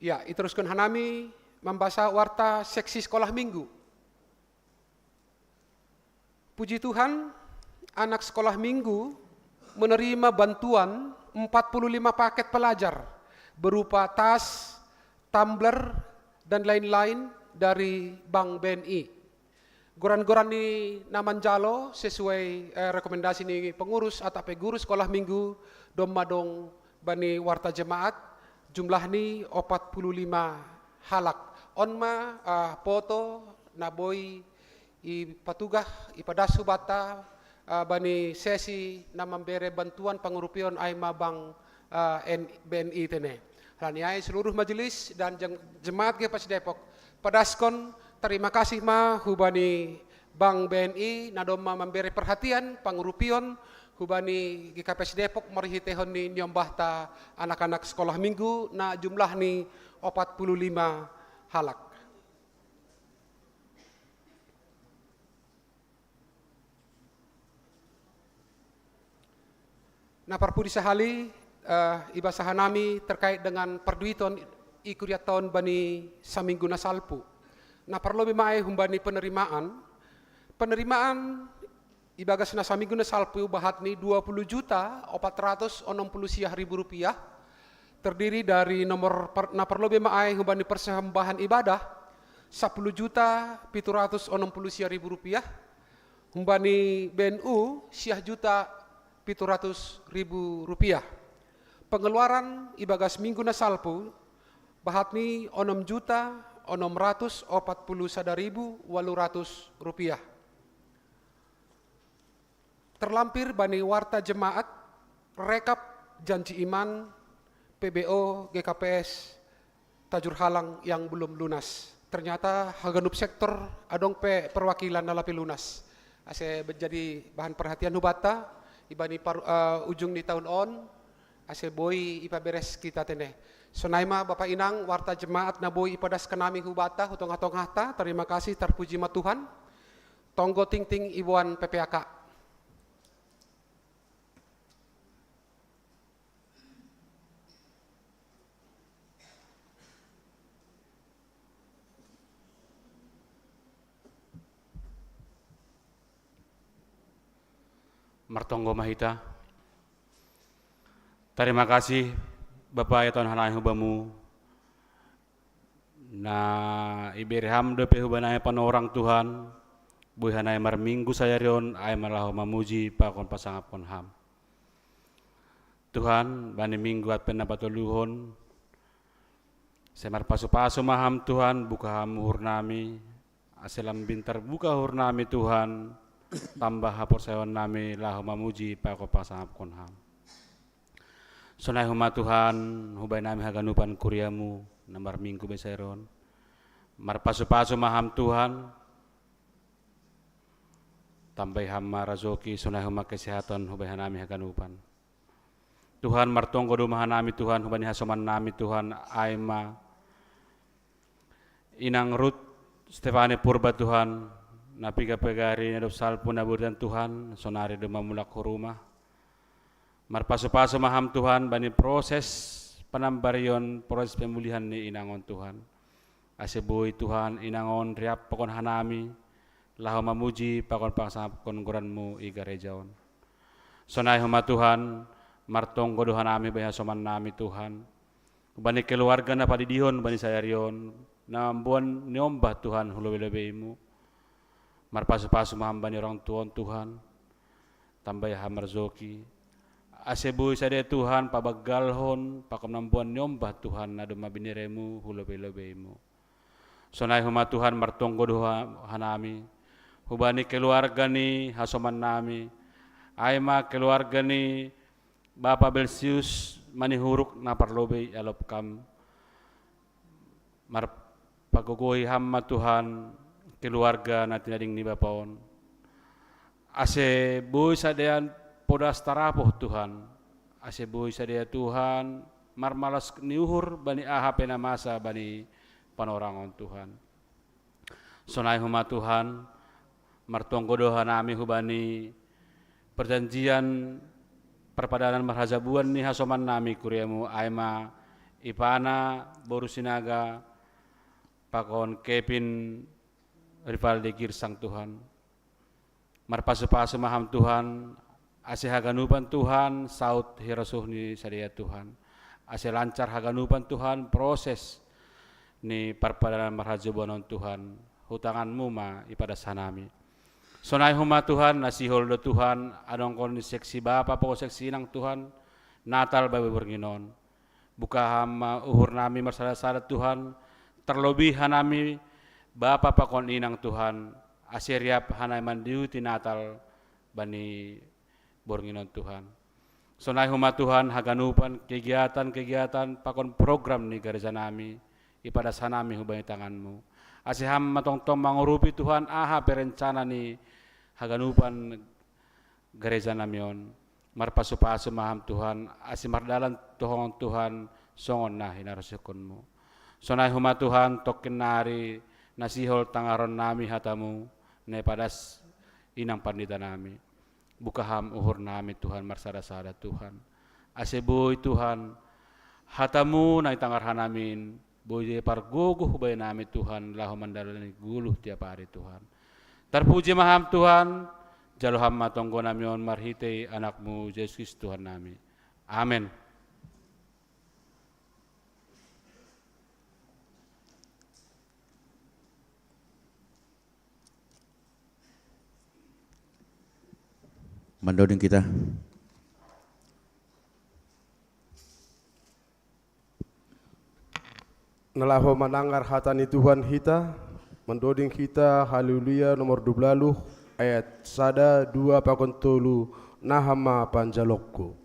Ya, iteruskon hanami mambasa warta seksi sekolah minggu. Puji Tuhan, anak sekolah minggu menerima bantuan empat puluh lima paket pelajar berupa tas, tumbler, dan lain-lain dari Bank B N I. Goran-goran ni na manjalo sesuai, eh, rekomendasi ni pengurus atau pe guru sekolah minggu, domma dong bani warta jemaat, jumlah ni opat puluh lima halak. On ma, eh, foto na boi ipatugah, ipadas hubata, eh, bani sesi na mambere bantuan pangurupion ai ma Bank, eh, N-, B N I tene. Halani ai seluruh majelis dan jeng-, jemaat G P S Depok, padaskon terima kasih ma hubani Bank B N I na domma mambere perhatian pangurupion hubani G K P S Depok marhitehon ni niombahta anak-anak sekolah minggu na jumlah ni opat puluh lima halak. Na parpudi sahali, eh, ibasa hanami terkait dengan parduiton i kuriattaon bani saminggu na salpu. Na parlobei ma ai humbani penerimaan, penerimaan ibagas na saminggu na salpu bahat ni dua puluh juta opat ratus onom puluh siah ribu rupiah, terdiri dari nomor per-, na parlobei ma ai humbani persembahan ibadah, sepuluh juta pitu ratus onom puluh siah ribu rupiah, humbani B N U siah juta pitu ratus ribu rupiah. Pengeluaran ibagas minggu na salpu, bahat ni onom juta onom ratus opat puluh sada ribu walu ratus rupiah. Terlampir bani warta jemaat, rekap janji iman, P B O, G K P S, Tajur Halang yang belum lunas. Ternyata haganup sektor adong pe perwakilan na lape lunas. Ase menjadi bahan perhatian hubata, ibani par-, eh, ujung ni tahun on, ase boi ipaberes kita tene. Sonai ma Bapa Inang, warta jemaat na boi ipadaskon nami hubata, hu tongah-tongahta, terima kasih, terpuji ma Tuhan. Tonggo tingting iboan P P A K. Martonggo ma hita. Tarima kasih, Bapa, ia Tuhan hanai hubamu, na ibere ham dope hubanai panorang Tuhan, boi hanai marminggu sadari on ai ma laho mamuji pakon pasangapkon ham. Tuhan, bani minggu Advent na patoluhon, sai marpasu-pasu ma ham Tuhan, buka ham uhur nami, ase lambin tarbuka uhur nami Tuhan, tambah haporsayaon nami laho mamuji pakon pasangapkon ham. Sonai homa Tuhan, hubaen nami haganupan kuriamu, na marminggu be sadari on. Marpasu-pasu ma ham Tuhan, tambai ham ma rajoki, sonai homa kesehatan hubaen nami haganupan. Tuhan, martonggo do ma hanami Tuhan, hubani hasoman nami Tuhan, ai ma Inang Rut Stefane Purba Tuhan, na piga pe gari na dob salpu na buritan Tuhan, sonari do mamulak hu rumah. Marpasu-pasu ma ham Tuhan, bani proses panambarion, proses pemulihan ni inang on Tuhan. Ase boi Tuhan, inang on riap pakon hanami, laho mamuji pakon pasangapkon goranmu i gareja on. Sonai homa Tuhan, martonggo do hanami bani hasoman nami Tuhan. Hubani keluarga na padidihon bani sadari on, na mamboan niombah Tuhan hu lobei-lobeimu. Marpasu-pasu ma ham bani orang tua on Tuhan. Tambai ham marjoki. Ase boi sada Tuhan, pabanggalhon, pakon mamboan niombah Tuhan, na domma bineremu hu lobei-lobeimu. Sonai homa Tuhan martonggo do ha-, hanami. Hubani keluarga ni hasoman nami. Ai ma keluarga ni Bapa Belsius Manihuruk na parlobei alop kam. Marpagogohi ham ma Tuhan keluarga na tinading ni Bapa on. Ase boi sada podas tarapoh Tuhan. Ase boi sada Tuhan marmalas ni uhur bani aha pe na masa bani panorang on Tuhan. Sonai homa Tuhan, martonggo do hanami hubani perjanjian parpadanan marhajabuan ni hasoman nami kuriamu, ai ma ipana boru Sinaga pakon Kevin Rivaldi Girsang Tuhan. Marpasu-pasu ma ham Tuhan, ase haganupan Tuhan, saut hirosuh ni sada Tuhan. Ase lancar haganupan Tuhan, proses ni parpadalan marhajobonon Tuhan, hu tanganmu ma ipadas hanami. Sonai homa Tuhan, na sihol do Tuhan, adongkon ni seksi bapa pakon seksi inang Tuhan, Natal bahen borngin on. Buka Ham ma uhur nami marsada-sada Tuhan, tarlobi hanami bapa pakon inang Tuhan, ase riap hanami mandihuti Natal bani borngin on Tuhan. Sonai homa Tuhan haganupan kegiatan-kegiatan pakon program ni gareja nami, ipadas hanami hubani tanganmu. Ase Ham ma tongtong mangurupi Tuhan aha pe rencana ni haganupan gareja nami on. Marpasu-pasu ma Ham Tuhan, ase mardalan tohongon Tuhan, songon na hinarosihonmu. Sonai homa Tuhan, tongkin nari na sihol tangaron nami hatamu, na ipadas inang pandita nami. Buka Ham uhur nami Tuhan marsada-sada Tuhan. Ase boi Tuhan, hatamu na itangar hanami in, boi jadi pargogoh hubani nami Tuhan, laho mandalani goluh tiap ari Tuhan. Tarpuji ma Ham Tuhan, jalo Ham ma tonggo nami on marhitei anakmu Jesus Kristus Tuhan nami. Amen. Mandoding kita. Na laho manangar hata ni Tuhan hita, mandoding hita Haleluya nomor dua puluh, ayat sada, dua pakon tolu, naha ma panjalongku.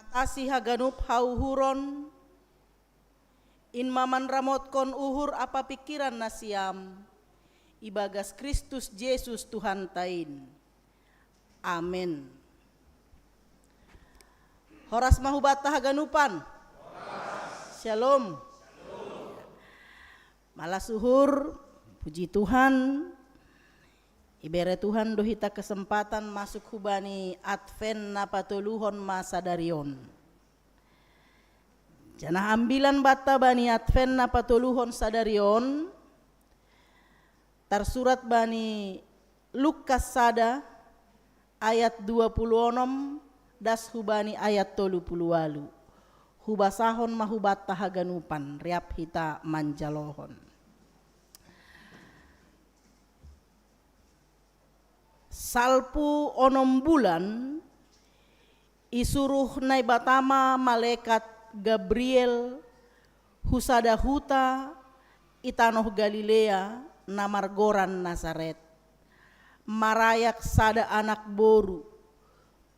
Asi haganup hauhuron, in ma manramotkon uhur ampa pingkiran nasiam, ibagas Kristus Jesus Tuhanta in. Amen. Horas ma hubanta haganupan. Shalom. Malas uhur, puji Tuhan, ibere Tuhan do hita kesempatan masuk hubani Advent na patoluhon ma sadari on. Janah ambilan banta bani Advent na patoluhon sadari on, tarsurat bani Lukas sada ayat dua puluh onom das hubani ayat tolu puluh ualu. Hubasahon ma hubanta haganupan, riap hita manjalohon. Salpu onom bulan, isuruh Naibata ma malekat Gabriel hu sada huta i tanoh Galilea na margoran Nasaret, marayak sada anak boru,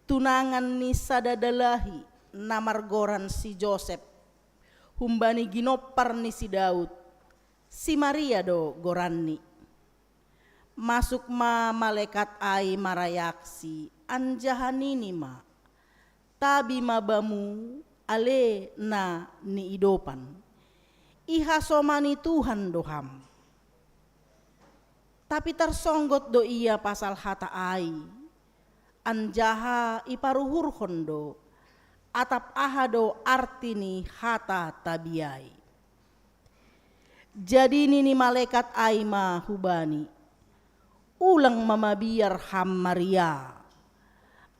tunangan ni sada dalahi na margoran si Josep, humbani ginompar ni si Daud, si Maria do goranni. Masuk ma malekat ai marayaksi, anjaha nini ma: Tabi ma bamu, ale na niidopan. Ihasomani Tuhan do ham. Tapi tarsonggot do ia pasal hata ai, anjaha iparuhurhon do, atap aha do arti ni hata tabi ai. Jadi nini malekat ai ma hubani: Ulang ma mabiar ham Maria,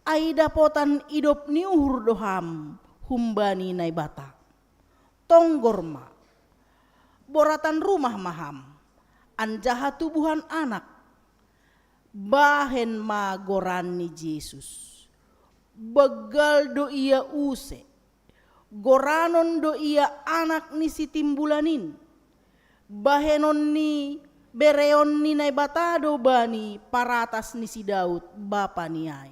ai dapotan idop ni uhur do ham humbani Naibata. Tonggor ma, boratan rumah ma ham, anjaha tubuhan anak, bahen ma goranni Jesus. Banggal do ia use, goranon do ia anak ni sitimbulan in. Bahenon ni bereon ni Naibata do bani paratas ni si Daud, bapani ai.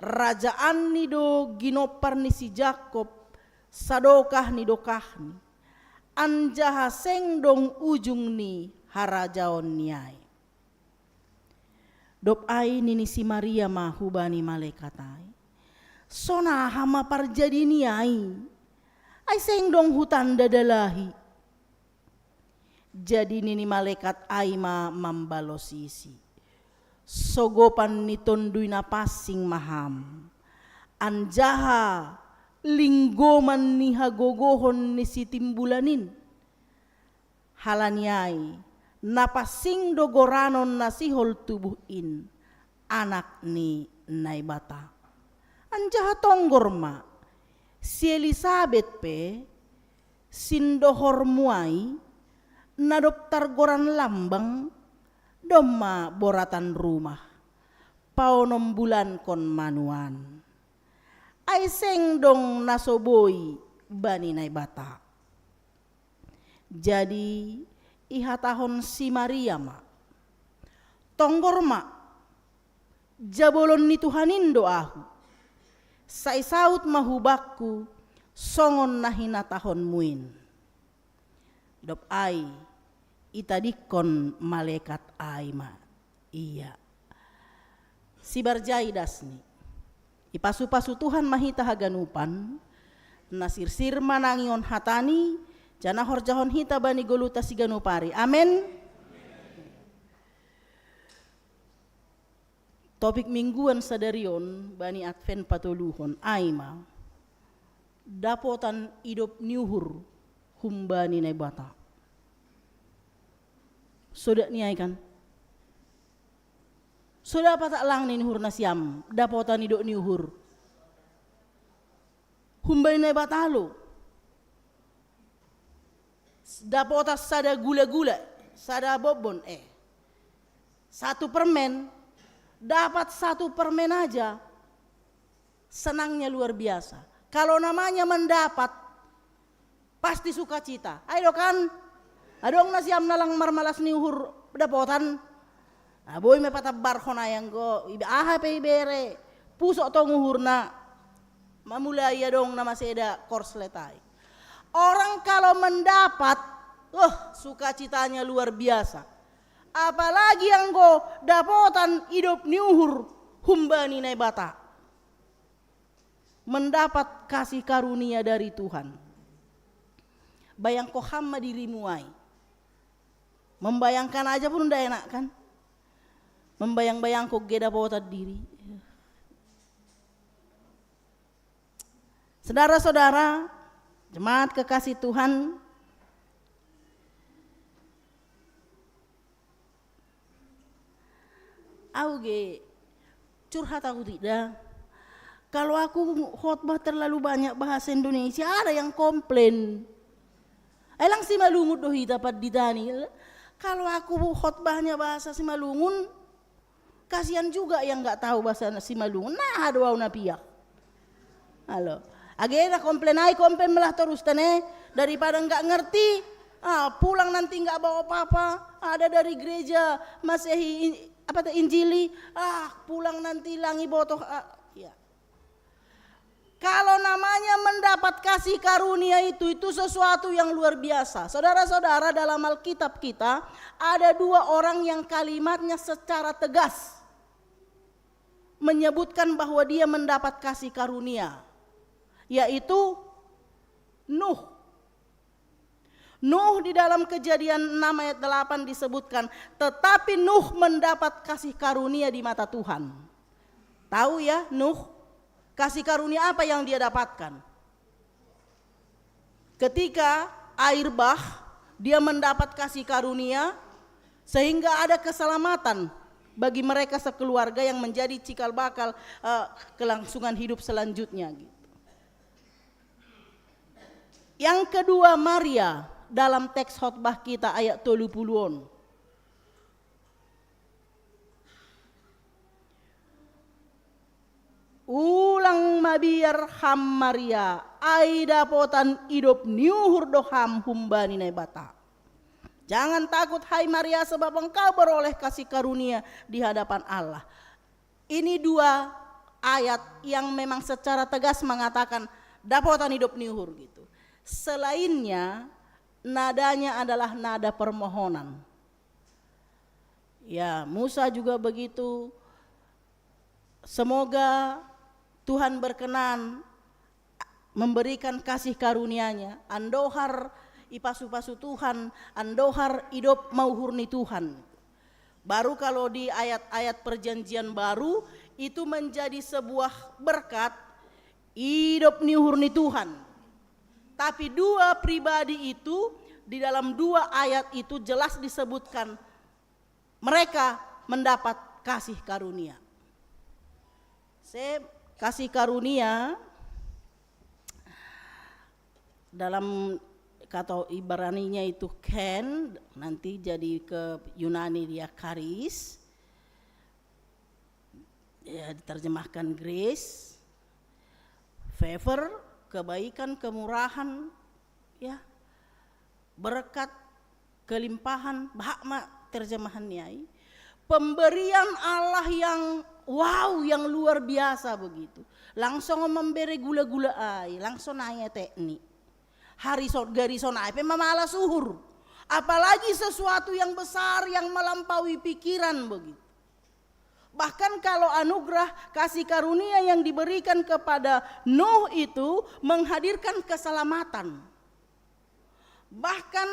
Rajaanni do ginompar ni si Jakob, sadokah ni dokahni, anjaha seng dong ujung ni harajaonni ai. Dob ai nini si Maria ma hubani malekat ai: Sonaha ma parjadini ai? Ai seng dong hutanda dalahi. Jadi nini malekat ai ma mambalosisi: Sogopan ni Tonduy Napansing ma ham, anjaha linggoman ni hagogohon ni sitimbulan in. Halani ai, napansing do goranon na sihol tubuh in, Anak ni Naibata. Anjaha tonggor ma, si Elisabet pe, sindohormu ai, na dob targoran lambang, domma boratan rumah, paonom bulankon ma nuan. Ai seng dong na so boi bani Naibata. Jadi ihatahon si Maria ma: Tonggor ma, jabolon ni Tuhan in do ahu. Sai saud ma hubakku songon na hinatahonmu in. Dob ai itadingkon malekat ai ma ia. Sibarjai dasni. Ipasu-pasu Tuhan ma hita haganupan, na sirsir manangihon hatani, janah horjahon hita bani goluhta siganup ari. Amen. Topik mingguan sadari on bani Advent patoluhon ai ma: Dapotan idop ni uhur humbani Naibata. Sodak ni ai kan? Sodak apa tak lang ni uhur nasiam, dapotan idop ni uhur humbani Naibata lo? Dapotan sada gula-gula, sada bonbon, eh, satu permen, dapat satu permen aja, senangnya luar biasa. Kalau namanya mendapat, pasti sukacita. Ai do kan? Adong nasiam na lang marmalas ni uhur dapotan? Nah, boi ma patambarhon ai anggo ibe-, aha pe ibere, pusok tong uhurna. Mamulai ia dong na maseda korslet ai. Orang kalau mendapat, uh, sukacitanya luar biasa. Apalagi anggo dapotan idop ni uhur humbani Naibata. Mendapat kasih karunia dari Tuhan. Bayangko ham ma dirimu ai. Membayangkan aja pun nda enak kan? Membayang-bayangko ge dapotan diri. Saudara-saudara, jemaat kekasih Tuhan, au ge curhat aku tidak. Kalau aku khotbah terlalu banyak bahasa Indonesia, ada yang komplain. Elang Simalungun do hita pandita ni. Kalau aku khotbahnya bahasa Simalungun, kasihan juga yang nggak tahu bahasa Simalungun. Nah, doau na piak. Halo. Age na komplain ai, komplain melah terus tene, daripada nggak ngerti, ah, pulang nanti nggak bawa apa-apa. Ada dari gereja Masehi in-, apa teh, Injili, ah, pulang nanti langi botoh, ah, ya. Kalau namanya mendapat kasih karunia itu, itu sesuatu yang luar biasa. Saudara-saudara, dalam Alkitab kita ada dua orang yang kalimatnya secara tegas menyebutkan bahwa dia mendapat kasih karunia, yaitu Nuh. Nuh di dalam Kejadian enam ayat delapan disebutkan, "Tetapi Nuh mendapat kasih karunia di mata Tuhan." Tahu ya, Nuh, kasih karunia apa yang dia dapatkan? Ketika air bah, dia mendapat kasih karunia sehingga ada keselamatan bagi mereka sekeluarga yang menjadi cikal bakal, eh, kelangsungan hidup selanjutnya gitu. Yang kedua, Maria, dalam teks khotbah kita ayat tolu puluh on. Ulang mabiar ham Maria, ai dapotan idop ni uhur do ham humbani Naibata. Jangan takut, hai Maria, sebab engkau beroleh kasih karunia di hadapan Allah. Ini dua ayat yang memang secara tegas mengatakan dapotan idop ni uhur gitu. Selainnya, nadanya adalah nada permohonan. Ya, Musa juga begitu. Semoga Tuhan berkenan memberikan kasih karunia-Nya, andohar ipasu-pasu Tuhan, andohar idop ma uhur ni Tuhan. Baru kalau di ayat-ayat Perjanjian Baru, itu menjadi sebuah berkat, idop ni uhur ni Tuhan. Tapi dua pribadi itu, di dalam dua ayat itu jelas disebutkan mereka mendapat kasih karunia. Se-, kasih karunia dalam kata Ibraninya itu ken, nanti jadi ke Yunani dia karis. Ya, diterjemahkan grace, favor, kebaikan, kemurahan, ya, berkat, kelimpahan, bah ma terjemahannya ai. Pemberian Allah yang wow, yang luar biasa begitu. Langsung memberi gula-gula ai, langsung naya teknik. Hari so-, gari sonai pe mamalas uhur. Apalagi sesuatu yang besar yang melampaui pikiran begitu. Bahkan kalau anugerah kasih karunia yang diberikan kepada Nuh itu menghadirkan keselamatan. Bahkan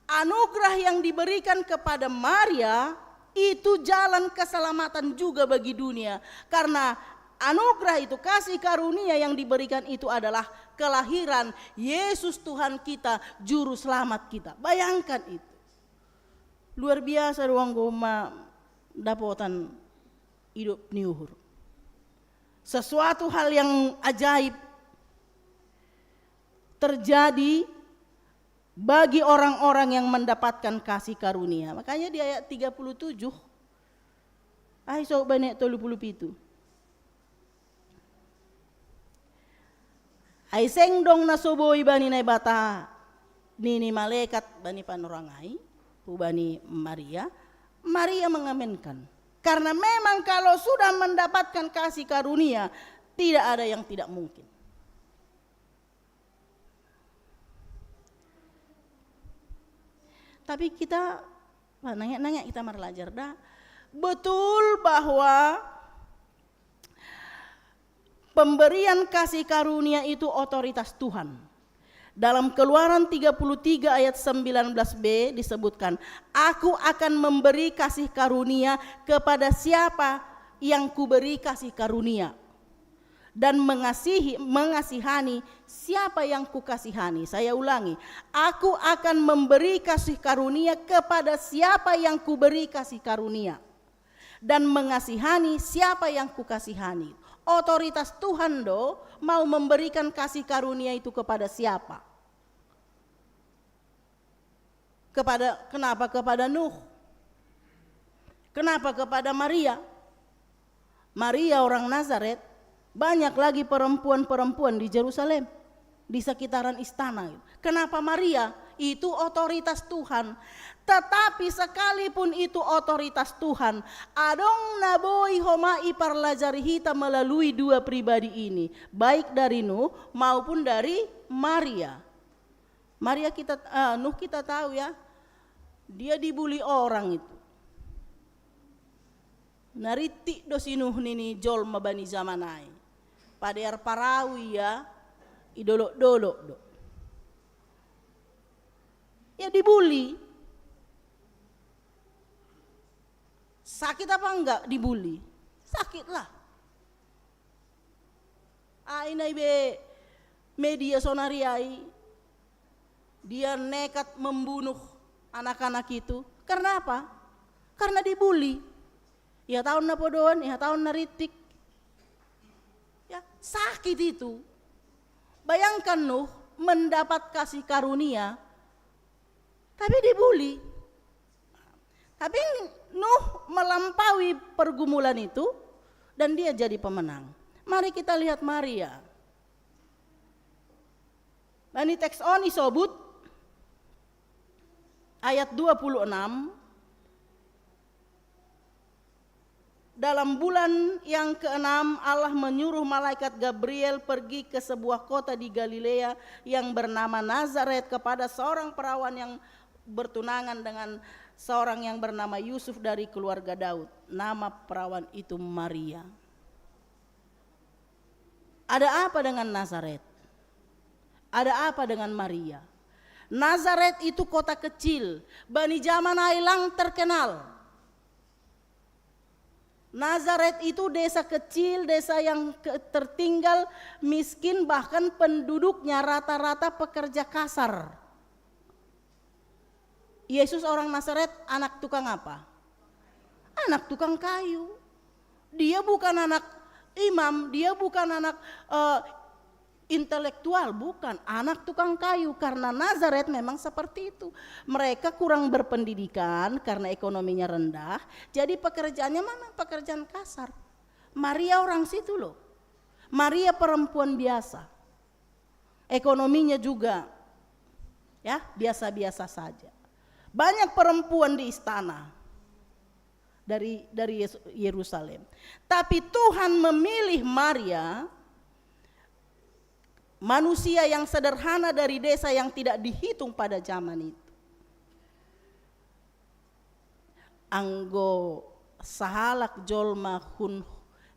anugerah yang diberikan kepada Maria itu jalan keselamatan juga bagi dunia. Karena anugerah itu, kasih karunia yang diberikan itu adalah kelahiran Yesus Tuhan kita, juru selamat kita. Bayangkan itu. Luar biasa do anggo ma dapotan idop ni uhur. Sesuatu hal yang ajaib terjadi bagi orang-orang yang mendapatkan kasih karunia. Makanya di ayat tiga puluh tujuh, ai so bane tolu puluh pitu. Ai seng dong na so boi bani Naibata, nini malaikat bani panorang ai, hubani Maria. Maria mengamenkan, karena memang kalau sudah mendapatkan kasih karunia, tidak ada yang tidak mungkin. Tapi kita, wah, nanya-nanya kita marlajar dah. Betul bahwa pemberian kasih karunia itu otoritas Tuhan. Dalam Keluaran tiga puluh tiga ayat sembilan belas b disebutkan, "Aku akan memberi kasih karunia kepada siapa yang kuberi kasih karunia, dan mengasihi, mengasihani siapa yang kukasihani." Saya ulangi, "Aku akan memberi kasih karunia kepada siapa yang kuberi kasih karunia, dan mengasihani siapa yang kukasihani." Otoritas Tuhan do mau memberikan kasih karunia itu kepada siapa? Kepada, kenapa kepada Nuh? Kenapa kepada Maria? Maria orang Nazaret, banyak lagi perempuan-perempuan di Jerusalem, di sekitaran istana. Kenapa Maria? Itu otoritas Tuhan. Tetapi sekalipun itu otoritas Tuhan, adong na boi homa iparlajari hita melalui dua pribadi ini, baik dari Nuh maupun dari Maria. Maria kita, eh, Nuh kita tahu ya, dia dibuli orang itu. Naritik do si Nuh nini jolma bani jaman ai. Padear parau ia, idolok-dolok do. Ya dibuli. Sakit apa enggak dibuli? Sakit lah. Ai nai be media sonari ai, dia nekat membunuh anak-anak itu. Karena apa? Karena dibuli. Ia tahun na podoan, ia tahun na ritik. Ya, sakit itu. Bayangkan Nuh mendapat kasih karunia, tapi dibuli. Tapi Nuh melampaui pergumulan itu dan dia jadi pemenang. Mari kita lihat Maria. Bani teks on isobut ayat dua puluh enam, dalam bulan yang keenam Allah menyuruh malaikat Gabriel pergi ke sebuah kota di Galilea yang bernama Nazaret kepada seorang perawan yang bertunangan dengan seorang yang bernama Yusuf dari keluarga Daud. Nama perawan itu Maria. Ada apa dengan Nazaret? Ada apa dengan Maria? Nazaret itu kota kecil, bani jaman ai lang terkenal. Nazaret itu desa kecil, desa yang ke-, tertinggal, miskin, bahkan penduduknya rata-rata pekerja kasar. Yesus orang Nazaret anak tukang apa? Anak tukang kayu. Dia bukan anak imam, dia bukan anak, eh, intelektual, bukan. Anak tukang kayu, karena Nazaret memang seperti itu. Mereka kurang berpendidikan karena ekonominya rendah, jadi pekerjaannya memang pekerjaan kasar. Maria orang situ loh. Maria perempuan biasa. Ekonominya juga, ya, biasa-biasa saja. Banyak perempuan di istana dari, dari Yes-, Yerusalem. Tapi Tuhan memilih Maria, manusia yang sederhana dari desa yang tidak dihitung pada zaman itu. Anggo sahalak jolma hun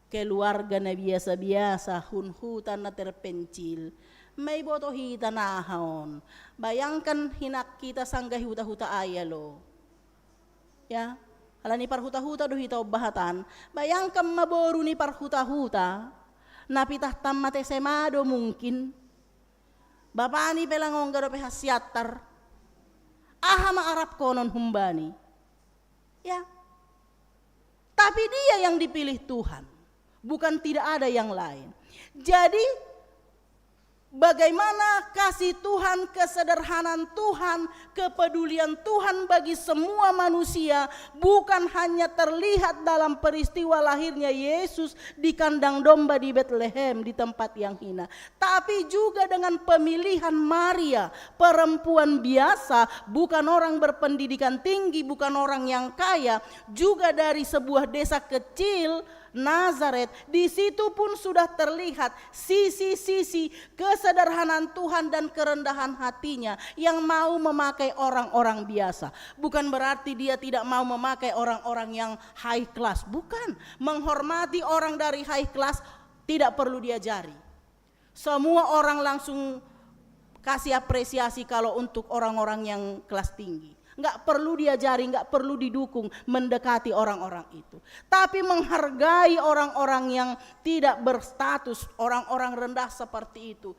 keluarga na biasa-biasa, hun huta na terpencil, ma iboto hita na aha on. Bayangkan hinak hita sanggah huta-huta ai lo. Ya, ala ni parhuta-huta do hita ombahatan. Bayangkan ma boru ni parhuta-huta, na pitah tammat S M A do mungkin. Bapani pe lang ongga dope hasiantar. Aha ma arapkonon humbani? Ya. Tapi dia yang dipilih Tuhan, bukan tidak ada yang lain. Jadi, bagaimana kasih Tuhan, kesederhanaan Tuhan, kepedulian Tuhan bagi semua manusia bukan hanya terlihat dalam peristiwa lahirnya Yesus di kandang domba di Betlehem, di tempat yang hina, tapi juga dengan pemilihan Maria, perempuan biasa, bukan orang berpendidikan tinggi, bukan orang yang kaya, juga dari sebuah desa kecil, Nazaret, di situ pun sudah terlihat sisi-sisi kesederhanaan Tuhan dan kerendahan hatinya yang mau memakai orang-orang biasa. Bukan berarti dia tidak mau memakai orang-orang yang high class, bukan. Menghormati orang dari high class tidak perlu diajari. Semua orang langsung kasih apresiasi kalau untuk orang-orang yang kelas tinggi. Nggak perlu diajari, nggak perlu didukung mendekati orang-orang itu. Tapi menghargai orang-orang yang tidak berstatus, orang-orang rendah seperti itu.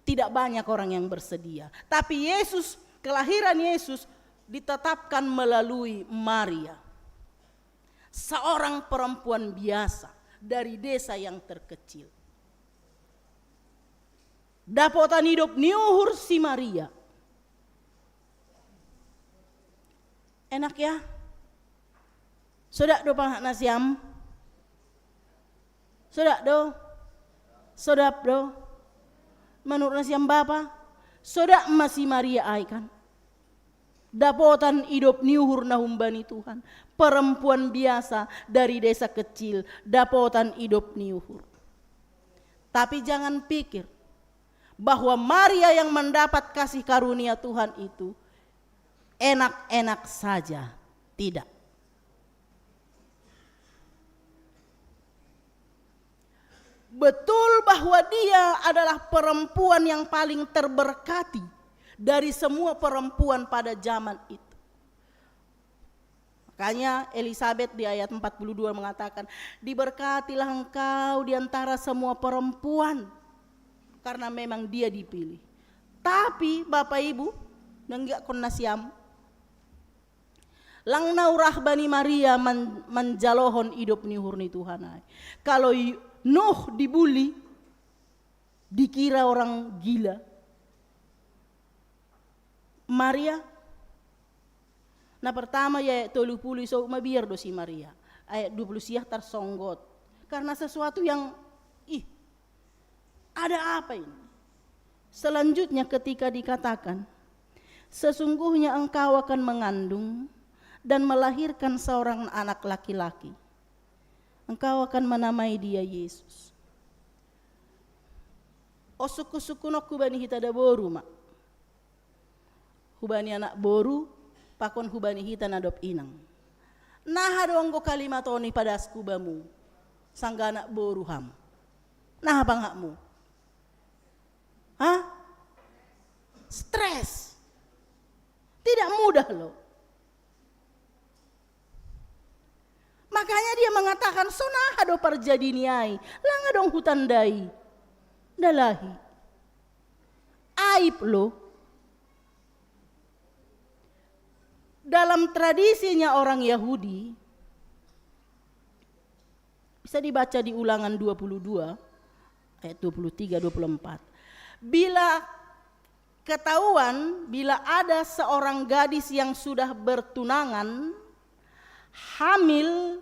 Tidak banyak orang yang bersedia. Tapi Yesus, kelahiran Yesus ditetapkan melalui Maria. Seorang perempuan biasa dari desa yang terkecil. Dapotan hidup ni uhur si Maria. Enak ya? Sodak do pangak nasiam? Sodak do? Sodap do? Manurut nasiam bapa? Sodak ma si Maria ai kan? Dapotan hidup ni uhur na humbani Tuhan. Perempuan biasa dari desa kecil, dapotan hidup ni uhur. Tapi jangan pikir bahwa Maria yang mendapat kasih karunia Tuhan itu enak-enak saja. Tidak. Betul bahwa dia adalah perempuan yang paling terberkati dari semua perempuan pada zaman itu. Makanya Elizabeth di ayat empat puluh dua mengatakan, "Diberkatilah engkau di antara semua perempuan," karena memang dia dipilih. Tapi Bapak Ibu, nenggiakkon nasiam, lang naurah bani Maria man, manjalohon hidup ni uhur ni Tuhan ai. Kalau Nuh dibully, dikira orang gila, Maria, nah, pertama ya, ayat tolu puluh iso mabiar do si Maria. Ayat dua puluh siah tarsonggot. Karena sesuatu yang, ih, ada apa ini? Selanjutnya ketika dikatakan, "Sesungguhnya engkau akan mengandung dan melahirkan seorang anak laki-laki. Engkau akan menamai dia Yesus." O, sukku-sukku nokku bani hita da boru ma. Hubani anak boru, pakon hubani hita na dob inang. Naha do anggo kalimat on i padasku bamu, sangga anak boru ham? Naha pangakmu? Hah? Stres. Tidak mudah loh. Makanya dia mengatakan, "Sonaha do parjadi ni ai, lang adong hutandai. Dalahi." Aib loh. Dalam tradisinya orang Yahudi, bisa dibaca di Ulangan dua puluh dua ayat dua puluh tiga, dua puluh empat. Bila ketahuan, bila ada seorang gadis yang sudah bertunangan, hamil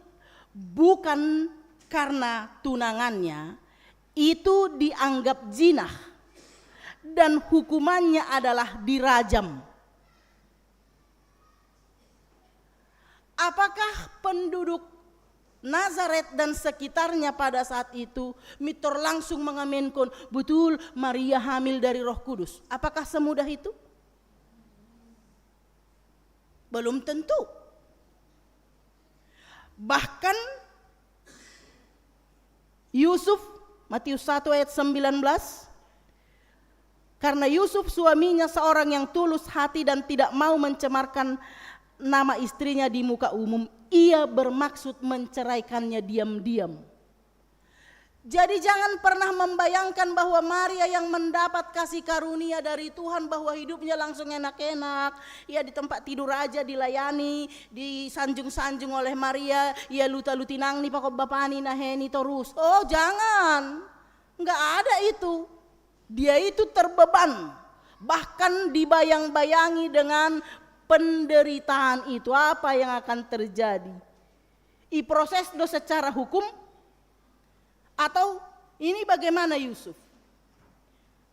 bukan karena tunangannya, itu dianggap jinah dan hukumannya adalah dirajam. Apakah penduduk Nazaret dan sekitarnya pada saat itu mintor langsung mangamenkon, "Betul, Maria hamil dari Roh Kudus"? Apakah semudah itu? Belum tentu. Bahkan Yusuf, Matius satu ayat sembilan belas, karena Yusuf suaminya seorang yang tulus hati dan tidak mau mencemarkan nama istrinya di muka umum, ia bermaksud menceraikannya diam-diam. Jadi jangan pernah membayangkan bahwa Maria yang mendapat kasih karunia dari Tuhan, bahwa hidupnya langsung enak-enak, ia di tempat tidur aja dilayani, disanjung-sanjung oleh Maria, ia luta-luti nangni pakon bapani naheni torus. Oh, jangan. Nggak ada itu. Dia itu terbeban, bahkan dibayang-bayangi dengan penderitaan itu, apa yang akan terjadi. Iproses do secara hukum, atau ini bagaimana Yusuf?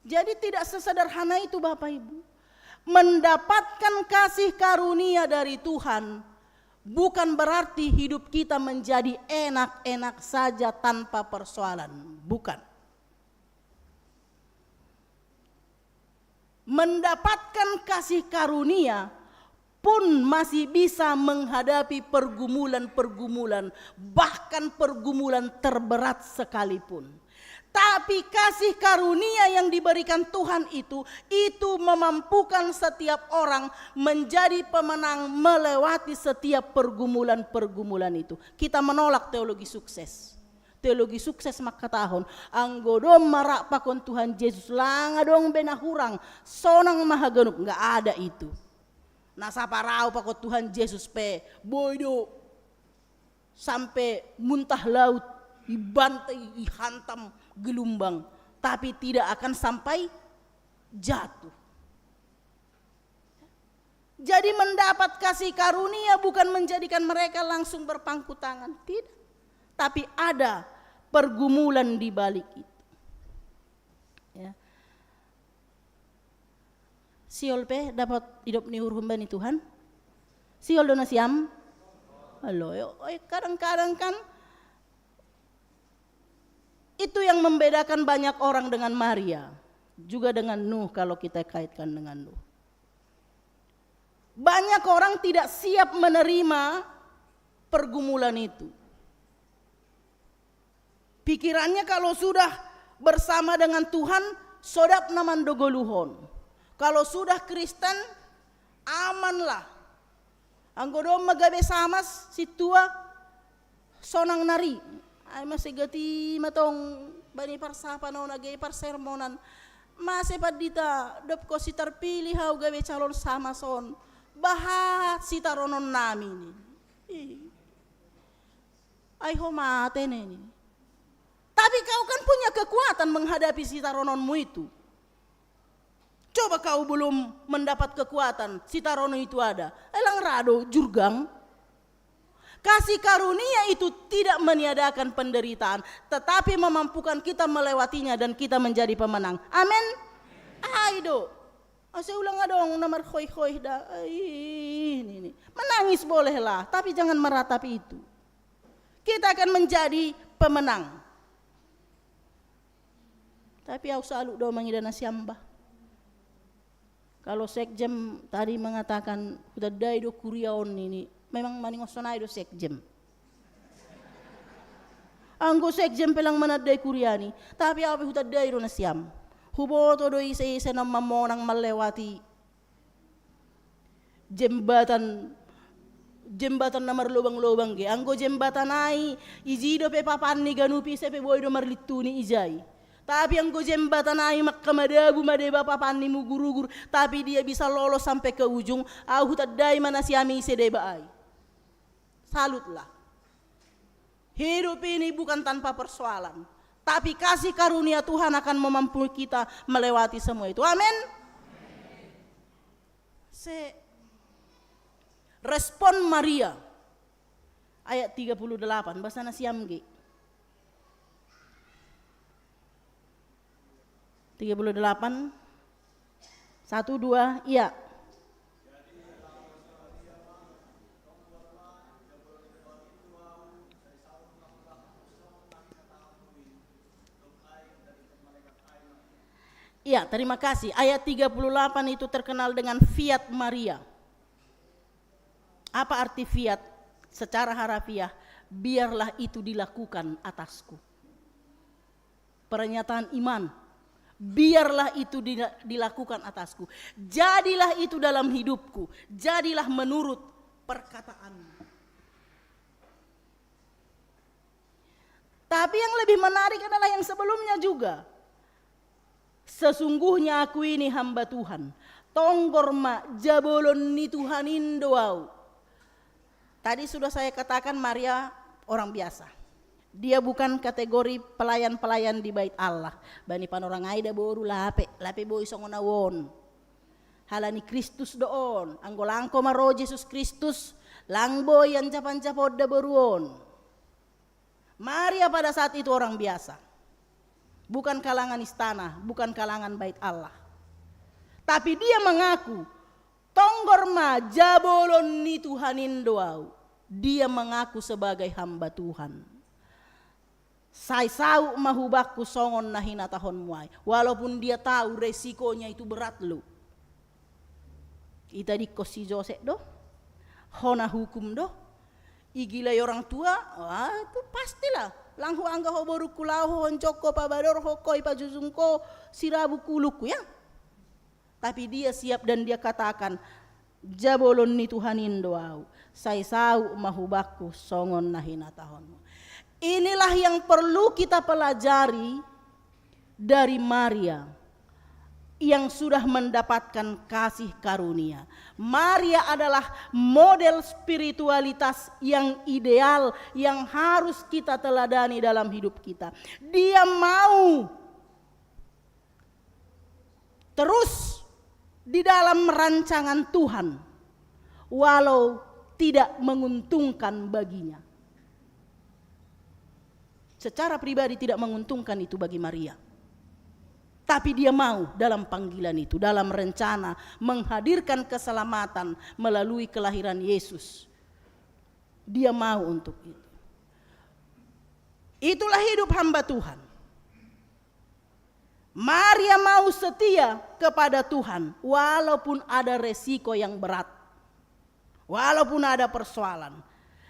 Jadi tidak sesederhana itu, Bapak Ibu. Mendapatkan kasih karunia dari Tuhan Bukan berarti hidup kita menjadi enak-enak saja tanpa persoalan. Bukan. Mendapatkan kasih karunia pun masih bisa menghadapi pergumulan-pergumulan, bahkan pergumulan terberat sekalipun. Tapi kasih karunia yang diberikan Tuhan itu, itu memampukan setiap orang menjadi pemenang melewati setiap pergumulan-pergumulan itu. Kita menolak teologi sukses. Teologi sukses maka tahun, anggo dong mara pakon Tuhan Yesus, langa dong be na hurang, sonang ma haganup, nggak ada itu. Na saparau pakon Tuhan Yesus pe, boi do sampai muntah laut, ibantai, ihantam gelumbang, tapi tidak akan sampai jatuh. Jadi mendapat kasih karunia bukan menjadikan mereka langsung berpangku tangan, tidak. Tapi ada pergumulan di balik itu. Ya. Siol pe dapat hidup ni hurhumba ni Tuhan. Siol do na siam. Halo, yo, oi, kadang-kadang kan itu yang membedakan banyak orang dengan Maria, juga dengan Nuh kalau kita kaitkan dengan Nuh. Banyak orang tidak siap menerima pergumulan itu. Pikirannya kalau sudah bersama dengan Tuhan, sodap na mandogoluhon. Kalau sudah Kristen, amanlah. Anggo dong ma gabe samas, sintua, sonang nari. Ai mase gati matong bani parsapan on age parsermonan. Mase pandita, dob ho si tarpilih au gabe calon samas on. Bahat sitaronon nami ni. Ih. Ai ho mate neni. Tapi kau kan punya kekuatan menghadapi sitarononmu itu. Coba kau belum mendapat kekuatan, sitarono itu ada. Elang rado jurgang. Kasih karunia itu tidak meniadakan penderitaan, tetapi memampukan kita melewatinya dan kita menjadi pemenang. Amin. Ai do. Ase ulang adong na marhoih-hoih da. Ai, ini, ini. Menangis bolehlah, tapi jangan meratapi itu. Kita akan menjadi pemenang. Tapi au salut do mangida na siamba. Kalau sekjen tadi mengatakan hutandai do kuria on ini, memang maningoson ai do sekjen. Anggo sekjen pelang manandai kuria ni, tapi au pe hutandai do na siam. Huboto do ise-ise na mamonang melewati jembatan, jembatan na marlobang-lobang ge. Anggo jembatan ai, iji dope papanni ganup ise pe boi do marlintuni ijai. Tapi anggo jembatan ai mangka madabu madeba papanni mugur-ugur, tapi dia bisa lolos sampai ke ujung, au hutandai ma na siam ise deba ai. Salutlah. Hidup ini bukan tanpa persoalan, tapi kasih karunia Tuhan akan memampu kita melewati semua itu. Amin. Se respon Maria. Ayat tiga puluh delapan, bahasa na siam ge. Tiga puluh delapan. Satu, dua, iya. Iya, terima kasih. Ayat tiga puluh delapan itu terkenal dengan fiat Maria. Apa arti fiat? Secara harafiah, biarlah itu dilakukan atasku. Pernyataan iman, biarlah itu dila-, dilakukan atasku. Jadilah itu dalam hidupku, jadilah menurut perkataanmu. Tapi yang lebih menarik adalah yang sebelumnya juga. Sesungguhnya aku ini hamba Tuhan. Tonggor ma, jabolon ni Tuhan in do au. Tadi sudah saya katakan Maria orang biasa. Dia bukan kategori pelayan-pelayan di bait Allah. Bani panorang ai da boru lape, lape boi songon au on. Halani Kristus do on, anggo lang ho ma ro Jesus Kristus, lang boi anjap-anjap on da boru on. Maria pada saat itu orang biasa. Bukan kalangan istana, bukan kalangan bait Allah. Tapi dia mengaku, tonggor ma, jabolon ni Tuhan in do au. Dia mengaku sebagai hamba Tuhan. Sai sau ma hubakku songon na hinatahonmu ai. Walaupun dia tahu resikonya itu berat lo. Itadingkon si Josep do, hona hukum do, igilai orang tua, wah, itu pastilah. Lang huanggah ho borungku laho ho honjongko, pabadorhon ho, ipajujungko sirabuk ulungku, ya. Tapi dia siap dan dia katakan, jabolon ni Tuhan in do au, sai sau ma hubakku songon na hinatahonmu. Inilah yang perlu kita pelajari dari Maria yang sudah mendapatkan kasih karunia. Maria adalah model spiritualitas yang ideal yang harus kita teladani dalam hidup kita. Dia mau terus di dalam rancangan Tuhan, walau tidak menguntungkan baginya. Secara pribadi tidak menguntungkan itu bagi Maria. Tapi dia mau dalam panggilan itu, dalam rencana menghadirkan keselamatan melalui kelahiran Yesus. Dia mau untuk itu. Itulah hidup hamba Tuhan. Maria mau setia kepada Tuhan walaupun ada resiko yang berat. Walaupun ada persoalan,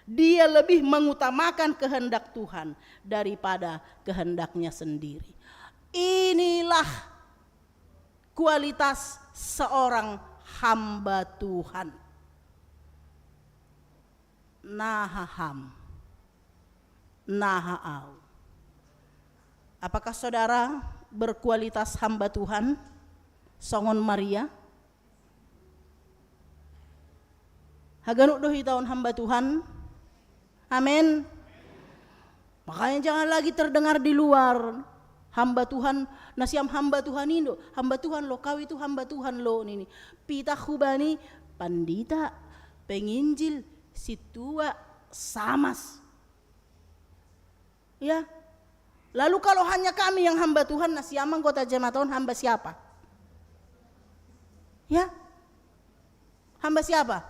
dia lebih mengutamakan kehendak Tuhan daripada kehendaknya sendiri. Inilah kualitas seorang hamba Tuhan. Nahaham, nahaau. Apakah saudara berkualitas hamba Tuhan songon Maria? Haganup do hita on hamba Tuhan. Amin. Makanya jangan lagi terdengar di luar, hamba Tuhan, nasiam hamba Tuhan indo, hamba Tuhan lo, kau itu hamba Tuhan lo nini. Pitah hubani pandita, penginjil, situa, samas. Ya. Lalu kalau hanya kami yang hamba Tuhan, nasiam anggota jemaat on hamba siapa? Ya. Hamba siapa?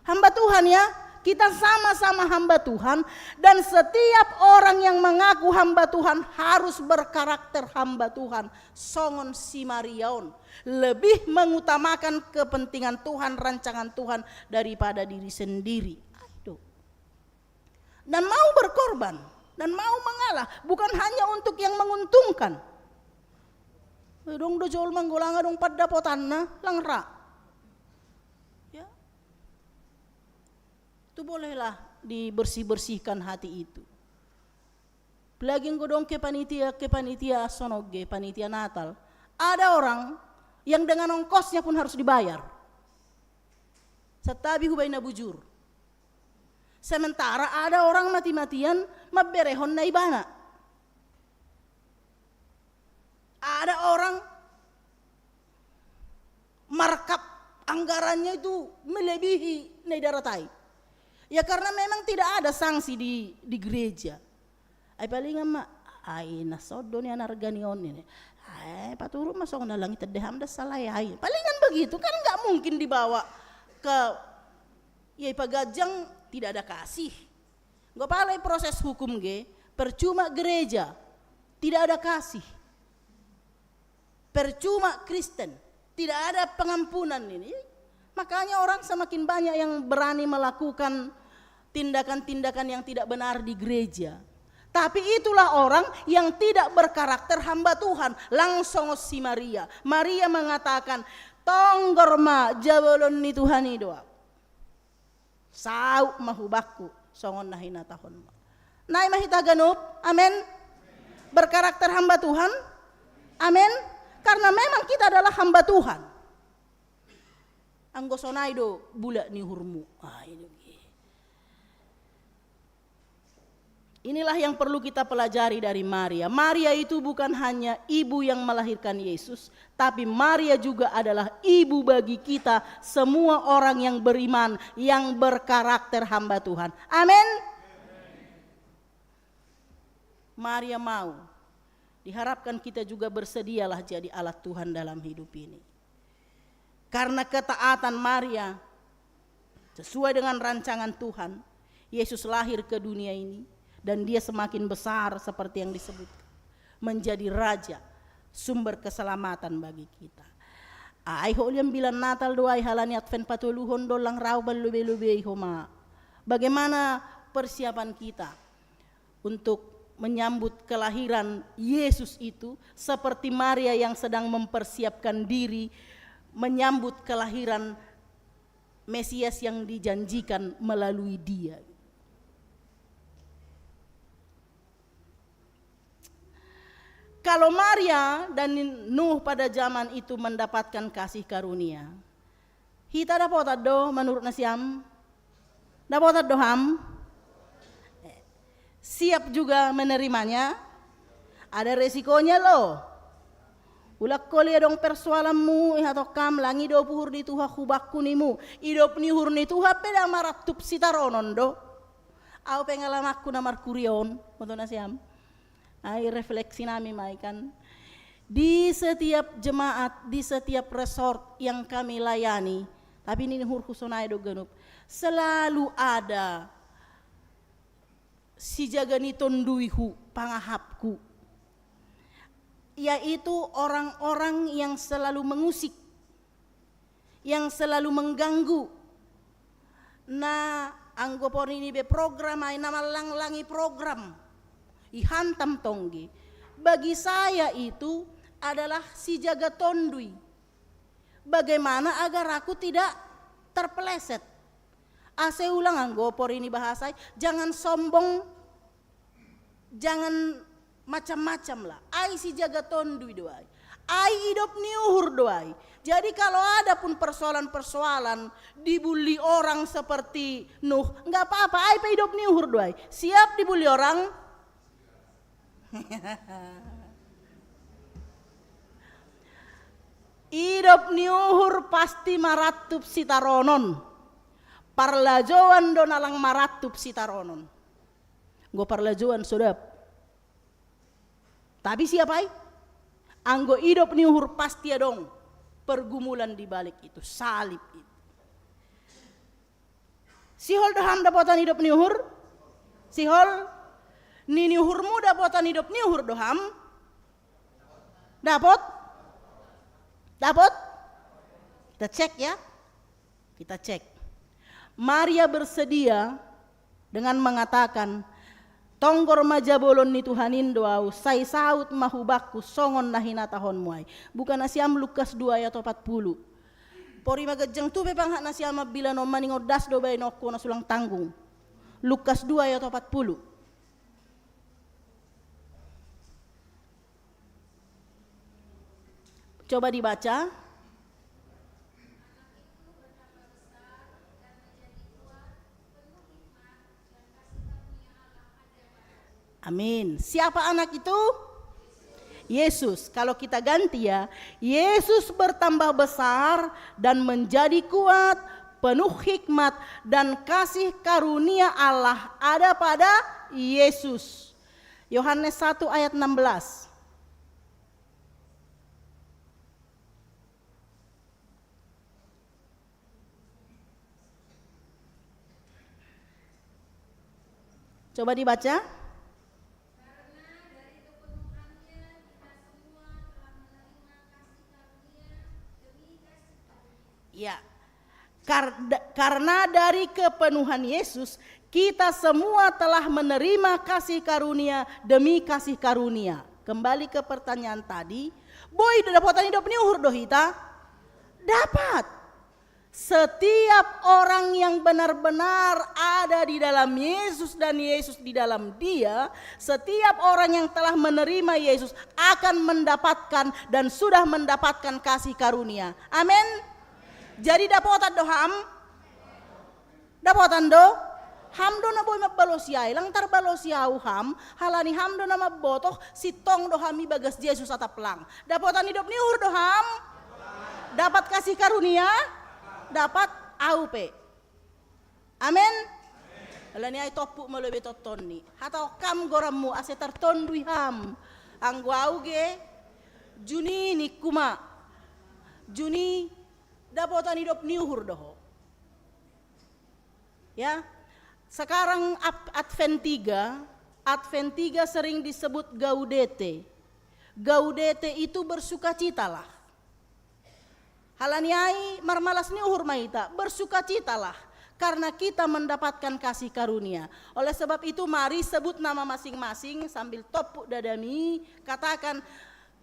Hamba Tuhan, ya. Kita sama-sama hamba Tuhan, dan setiap orang yang mengaku hamba Tuhan harus berkarakter hamba Tuhan. Songon si Maria on, lebih mengutamakan kepentingan Tuhan, rancangan Tuhan daripada diri sendiri. Aduh. Dan mau berkorban, dan mau mengalah, bukan hanya untuk yang menguntungkan. Dong do jolma manggolanga dong pandapotanna, lang ra. Ya. Itu bolehlah dibersih-bersihkan hati itu. Apalagi anggo dong ke panitia, ke panitia sonogge, panitia Natal. Ada orang yang dengan ongkosnya pun harus dibayar. Santabi hubaen na bujur. Sementara ada orang mati-matian mamberehon na ibana. Ada orang markup anggarannya itu melebihi na di darat ai. Ya karena memang tidak ada sanksi di, di gereja. Ai palingan ma, ai na sodo ni anarga ni on ini. Ai paturut ma songon na lang itedde ham da salai ai. Palingan begitu kan, nggak mungkin dibawa ke, ya, ipaganjang tidak ada kasih. Nggak pala proses hukum ge, percuma gereja, tidak ada kasih. Percuma Kristen, tidak ada pengampunan ini. Makanya orang semakin banyak yang berani melakukan tindakan-tindakan yang tidak benar di gereja. Tapi itulah orang yang tidak berkarakter hamba Tuhan. Langsung si Maria. Maria mengatakan, tonggor ma jabolon ni Tuhan i do au. Sau ma hubakku songon na hinatahonmu. Nai ma hita ganup, amin. Berkarakter hamba Tuhan, amin. Karena memang kita adalah hamba Tuhan. Anggo sonai do bulak ni uhurmu. Ah, ini. Inilah yang perlu kita pelajari dari Maria. Maria itu bukan hanya ibu yang melahirkan Yesus, tapi Maria juga adalah ibu bagi kita semua orang yang beriman, yang berkarakter hamba Tuhan. Amin. Maria mau. Diharapkan kita juga bersedialah jadi alat Tuhan dalam hidup ini. Karena ketaatan Maria, Sesuai dengan rancangan Tuhan, Yesus lahir ke dunia ini dan dia semakin besar seperti yang disebutkan. Menjadi raja, sumber keselamatan bagi kita. Ai ho liam bilan Natal do ai halani Advent patoluhon do lang rau bal lobei-lobei homa. Bagaimana persiapan kita untuk menyambut kelahiran Yesus itu seperti Maria yang sedang mempersiapkan diri menyambut kelahiran Mesias yang dijanjikan melalui dia. Kalau Maria dan Nuh pada zaman itu mendapatkan kasih karunia, hita dapotan do menurut nasiam? Dapotan do ham? Siap juga menerimanya? Ada resikonya lo. Ulak koli adong persoalanmu, iha tokam, lang idop uhur ni Tuhan hubakku nimu. Idop ni uhur ni Tuhan pe da maratup sitaronon do. Au pengalamanku na markurion, moto nasiam. Ai refleksi nami mai kan. Di setiap jemaat, di setiap resort yang kami layani, tapi ini hurku sonai do ganup, selalu ada sijaga ni tonduihu, pangahapku, yaitu orang-orang yang selalu mengusik, yang selalu mengganggu. Na anggo porini be program ai na mallanglangi program, ihantam tonggi. Bagi saya itu adalah sijaga tondui. Bagaimana agar aku tidak terpeleset? Ase ulang anggo porini bahasai, jangan sombong, jangan macam-macam lah. Ai sijaga tondui do ai. Ai idop ni uhur do ai. Jadi kalau ada pun persoalan-persoalan dibully orang seperti Nuh, nggak apa-apa, ai pe idop ni uhur do ai. Siap dibully orang? Idop ni uhur pasti maratup sitaronon. Parlajoan do nalang maratup sitaronon. Nggo parlajoan sodap. Tapi siap ai? Anggo idop ni uhur pasti adong pergumulan di balik itu, salib itu. Sihol do ham dapotan idop ni uhur? Sihol? Nini uhurmu dapotan idop ni uhur do ham? Dapot? Dapot? Kita cek ya. Kita cek. Maria bersedia dengan mengatakan, "Tonggor ma jabolon ni Tuhan in do au, sai saut ma hubakku songon na hinatahonmu ai." Buka nasiam Lukas dua ayat opat puluh. Pori ma ganjang tu pe panghat nasiam ambilan on, maningon das do baenonku na sulang tanggung. Lukas dua ayat opat puluh. Coba dibaca. Amin. Siapa anak itu? Yesus. Kalau kita ganti ya, Yesus bertambah besar dan menjadi kuat, penuh hikmat, dan kasih karunia Allah ada pada Yesus. Yohanes satu ayat enam belas. Coba dibaca. Ya. Kar-, da-, karena dari kepenuhan Yesus, kita semua telah menerima kasih karunia demi kasih karunia. Kembali ke pertanyaan tadi, boi dapotan idop ni uhur do hita? Dapat. Setiap orang yang benar-benar ada di dalam Yesus dan Yesus di dalam dia, setiap orang yang telah menerima Yesus akan mendapatkan dan sudah mendapatkan kasih karunia. Amin. Jadi dapotan do ham? Dapotan do? Ham do na boi mambalosi ai, lang tarbalosi au ham, halani ham do na mambotoh, sintong do ham ibagas Jesus atap lang. Dapotan idop ni uhur do ham? Dapat kasih karunia? Dapat, au pe. Amin. Halani ai tompuk ma lobei tontonni. Hatahon ham goranmu ase tartondui ham. Anggo au ge, Juni ningku ma. Juni dapotan idop ni uhur do ho. Ya, sekarang Advent tiga, Advent tiga sering disebut Gaudete. Gaudete itu bersukacitalah. Halaniai marmalas ni uhur maita, bersukacitalah karena kita mendapatkan kasih karunia. Oleh sebab itu, mari sebut nama masing-masing sambil topuk dadami, katakan,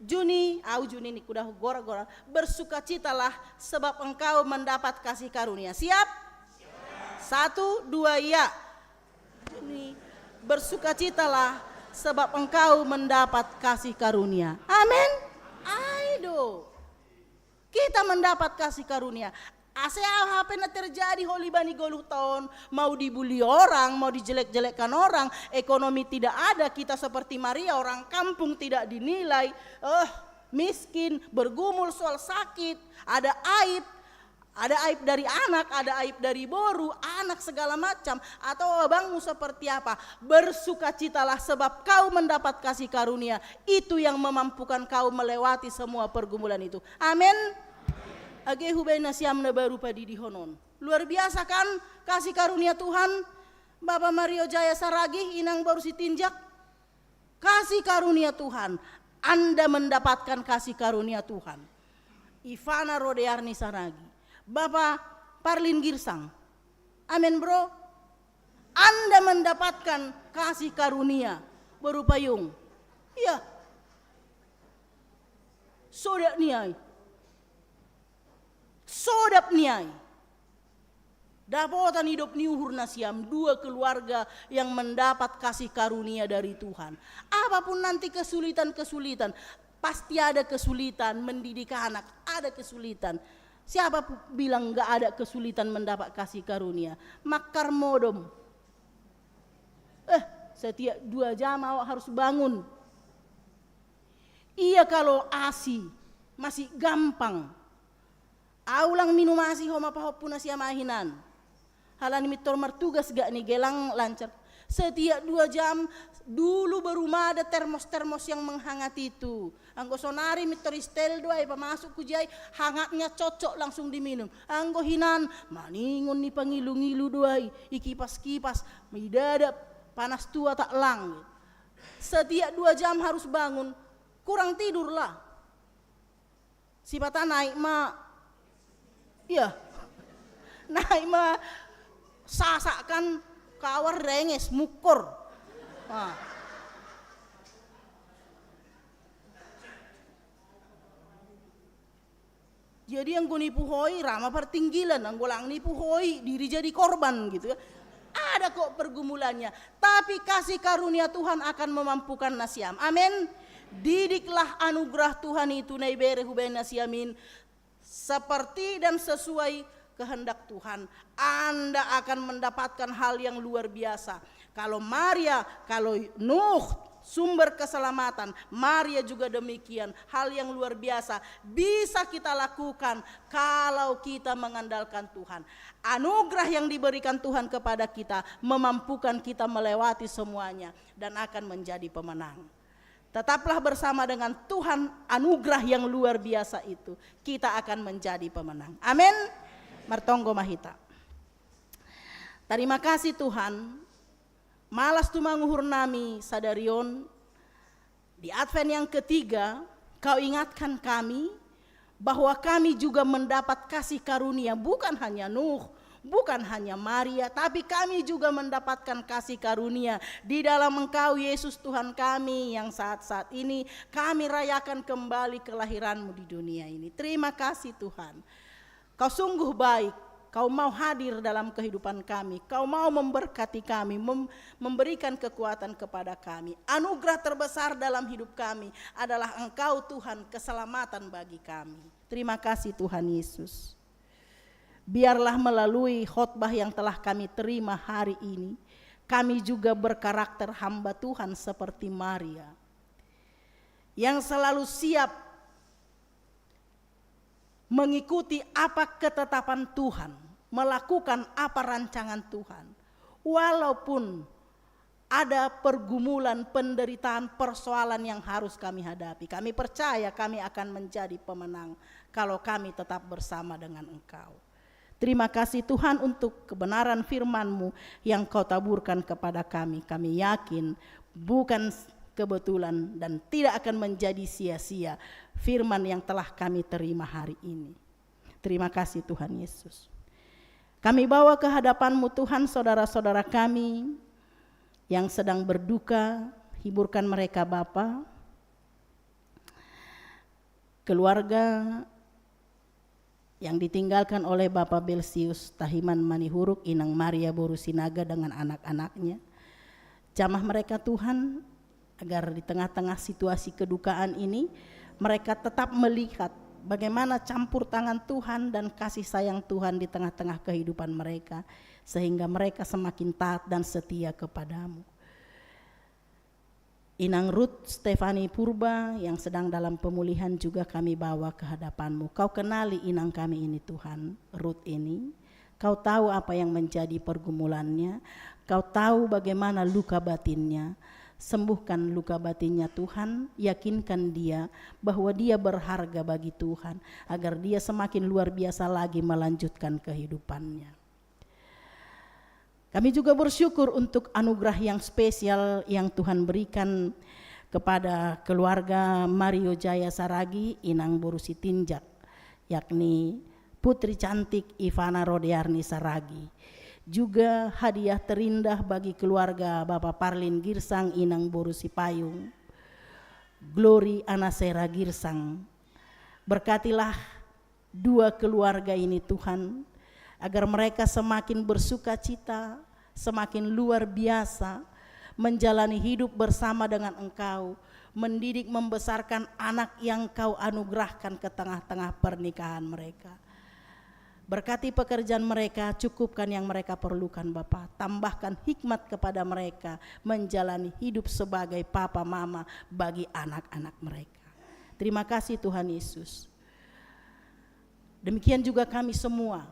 Juni, au Juni ni kuda gora-gora, bersukacitalah sebab engkau mendapat kasih karunia. Siap? Satu, dua, ya. Juni, bersukacitalah sebab engkau mendapat kasih karunia. Amin. Aido. Kita mendapat kasih karunia. Ase au hape na terjadi holi bani goluh taon, mau dibuli orang, mau dijelek-jelekkan orang, ekonomi tidak ada, kita seperti Maria, orang kampung tidak dinilai, eh, miskin, bergumul soal sakit, ada aib, ada aib dari anak, ada aib dari boru, anak segala macam, atau abangmu seperti apa, bersukacitalah sebab kau mendapat kasih karunia, itu yang memampukan kau melewati semua pergumulan itu. Amin. Age hubaen nasiam na baru padidihonon. Luar biasa kan kasih karunia Tuhan? Bapa Mario Jaya Saragih, inang boru Sitinjak. Kasih karunia Tuhan. Anda mendapatkan kasih karunia Tuhan. Ivana Rodearni Saragih. Bapa Parlin Girsang. Amin, bro. Anda mendapatkan kasih karunia berupa yung. Iya. Sodak ni ai. Sodap ni ai. Dapotan idop ni uhur nasiam, dua keluarga yang mendapat kasih karunia dari Tuhan. Apapun nanti kesulitan-kesulitan, pasti ada kesulitan mendidik anak, ada kesulitan. Siapa pu-, bilang nggak ada kesulitan mendapat kasih karunia? Makar modom. Eh, setiap dua jam awak harus bangun. Iya, kalau asi masih gampang. Au lang minum asi homa pahoppu nasiam hinan. Halani mittor martugas gak ni gelang lancar. Setiap dua jam dulu berumah ada termos-termos yang menghangat itu. Anggo sonari mittor istel do ai, pamasuk ku jai, hangatnya cocok langsung diminum. Anggo hinan maningon ni pangilu-ngilu do ai, ikipas-kipas, midadap panas tua tak lang. Setiap dua jam harus bangun, kurang tidurlah. Sipata naik ma, iya, naik ma sasak kan, kawar renges, mukor. Nah. Jadi anggo nipu hoi, rama partinggilan, anggo lang nipu hoi, diri jadi korban gitu ya. Ada kok pergumulannya, tapi kasih karunia Tuhan akan memampukan nasiam. Amin. Didiklah anugerah Tuhan itu na ibere hubaen nasiamin, seperti dan sesuai kehendak Tuhan. Anda akan mendapatkan hal yang luar biasa. Kalau Maria, kalau Nuh, sumber keselamatan, Maria juga demikian. Hal yang luar biasa bisa kita lakukan kalau kita mengandalkan Tuhan. Anugerah yang diberikan Tuhan kepada kita memampukan kita melewati semuanya dan akan menjadi pemenang. Tetaplah bersama dengan Tuhan, anugerah yang luar biasa itu, kita akan menjadi pemenang. Amin. Martonggo ma hita. Terima kasih Tuhan. Malas tumang uhur nami sadari on, di Advent yang ketiga, Kau ingatkan kami bahwa kami juga mendapat kasih karunia, bukan hanya Nuh, bukan hanya Maria, tapi kami juga mendapatkan kasih karunia di dalam Engkau, Yesus Tuhan kami, yang saat-saat ini kami rayakan kembali kelahiran-Mu di dunia ini. Terima kasih Tuhan. Kau sungguh baik, Kau mau hadir dalam kehidupan kami, Kau mau memberkati kami, mem-, memberikan kekuatan kepada kami. Anugerah terbesar dalam hidup kami adalah Engkau Tuhan, keselamatan bagi kami. Terima kasih Tuhan Yesus. Biarlah melalui khotbah yang telah kami terima hari ini, kami juga berkarakter hamba Tuhan seperti Maria, yang selalu siap mengikuti apa ketetapan Tuhan, melakukan apa rancangan Tuhan. Walaupun ada pergumulan, penderitaan, persoalan yang harus kami hadapi, kami percaya kami akan menjadi pemenang kalau kami tetap bersama dengan Engkau. Terima kasih Tuhan untuk kebenaran firman-Mu yang Kau taburkan kepada kami. Kami yakin bukan kebetulan dan tidak akan menjadi sia-sia firman yang telah kami terima hari ini. Terima kasih Tuhan Yesus. Kami bawa ke hadapan-Mu Tuhan saudara-saudara kami yang sedang berduka, hiburkan mereka Bapa. Keluarga yang ditinggalkan oleh Bapak Belsius Tahiman Manihuruk, Inang Maria Boru Sinaga dengan anak-anaknya. Jamah mereka Tuhan, agar di tengah-tengah situasi kedukaan ini, mereka tetap melihat bagaimana campur tangan Tuhan dan kasih sayang Tuhan di tengah-tengah kehidupan mereka, sehingga mereka semakin taat dan setia kepada-Mu. Inang Ruth Stefani Purba yang sedang dalam pemulihan juga kami bawa ke hadapan-Mu. Kau kenali inang kami ini Tuhan, Ruth ini. Kau tahu apa yang menjadi pergumulannya. Kau tahu bagaimana luka batinnya. Sembuhkan luka batinnya Tuhan, yakinkan dia bahwa dia berharga bagi Tuhan, agar dia semakin luar biasa lagi melanjutkan kehidupannya. Kami juga bersyukur untuk anugerah yang spesial yang Tuhan berikan kepada keluarga Mario Jaya Saragi, Inang Boru Sitinjak, yakni Putri Cantik Ivana Rodearni Saragi. Juga hadiah terindah bagi keluarga Bapak Parlin Girsang, Inang Boru Sipayung, Glory Anasera Girsang. Berkatilah dua keluarga ini Tuhan, agar mereka semakin bersuka cita, semakin luar biasa menjalani hidup bersama dengan Engkau, mendidik membesarkan anak yang Kau anugerahkan ke tengah-tengah pernikahan mereka. Berkati pekerjaan mereka, cukupkan yang mereka perlukan Bapa. Tambahkan hikmat kepada mereka menjalani hidup sebagai papa mama bagi anak-anak mereka. Terima kasih Tuhan Yesus. Demikian juga kami semua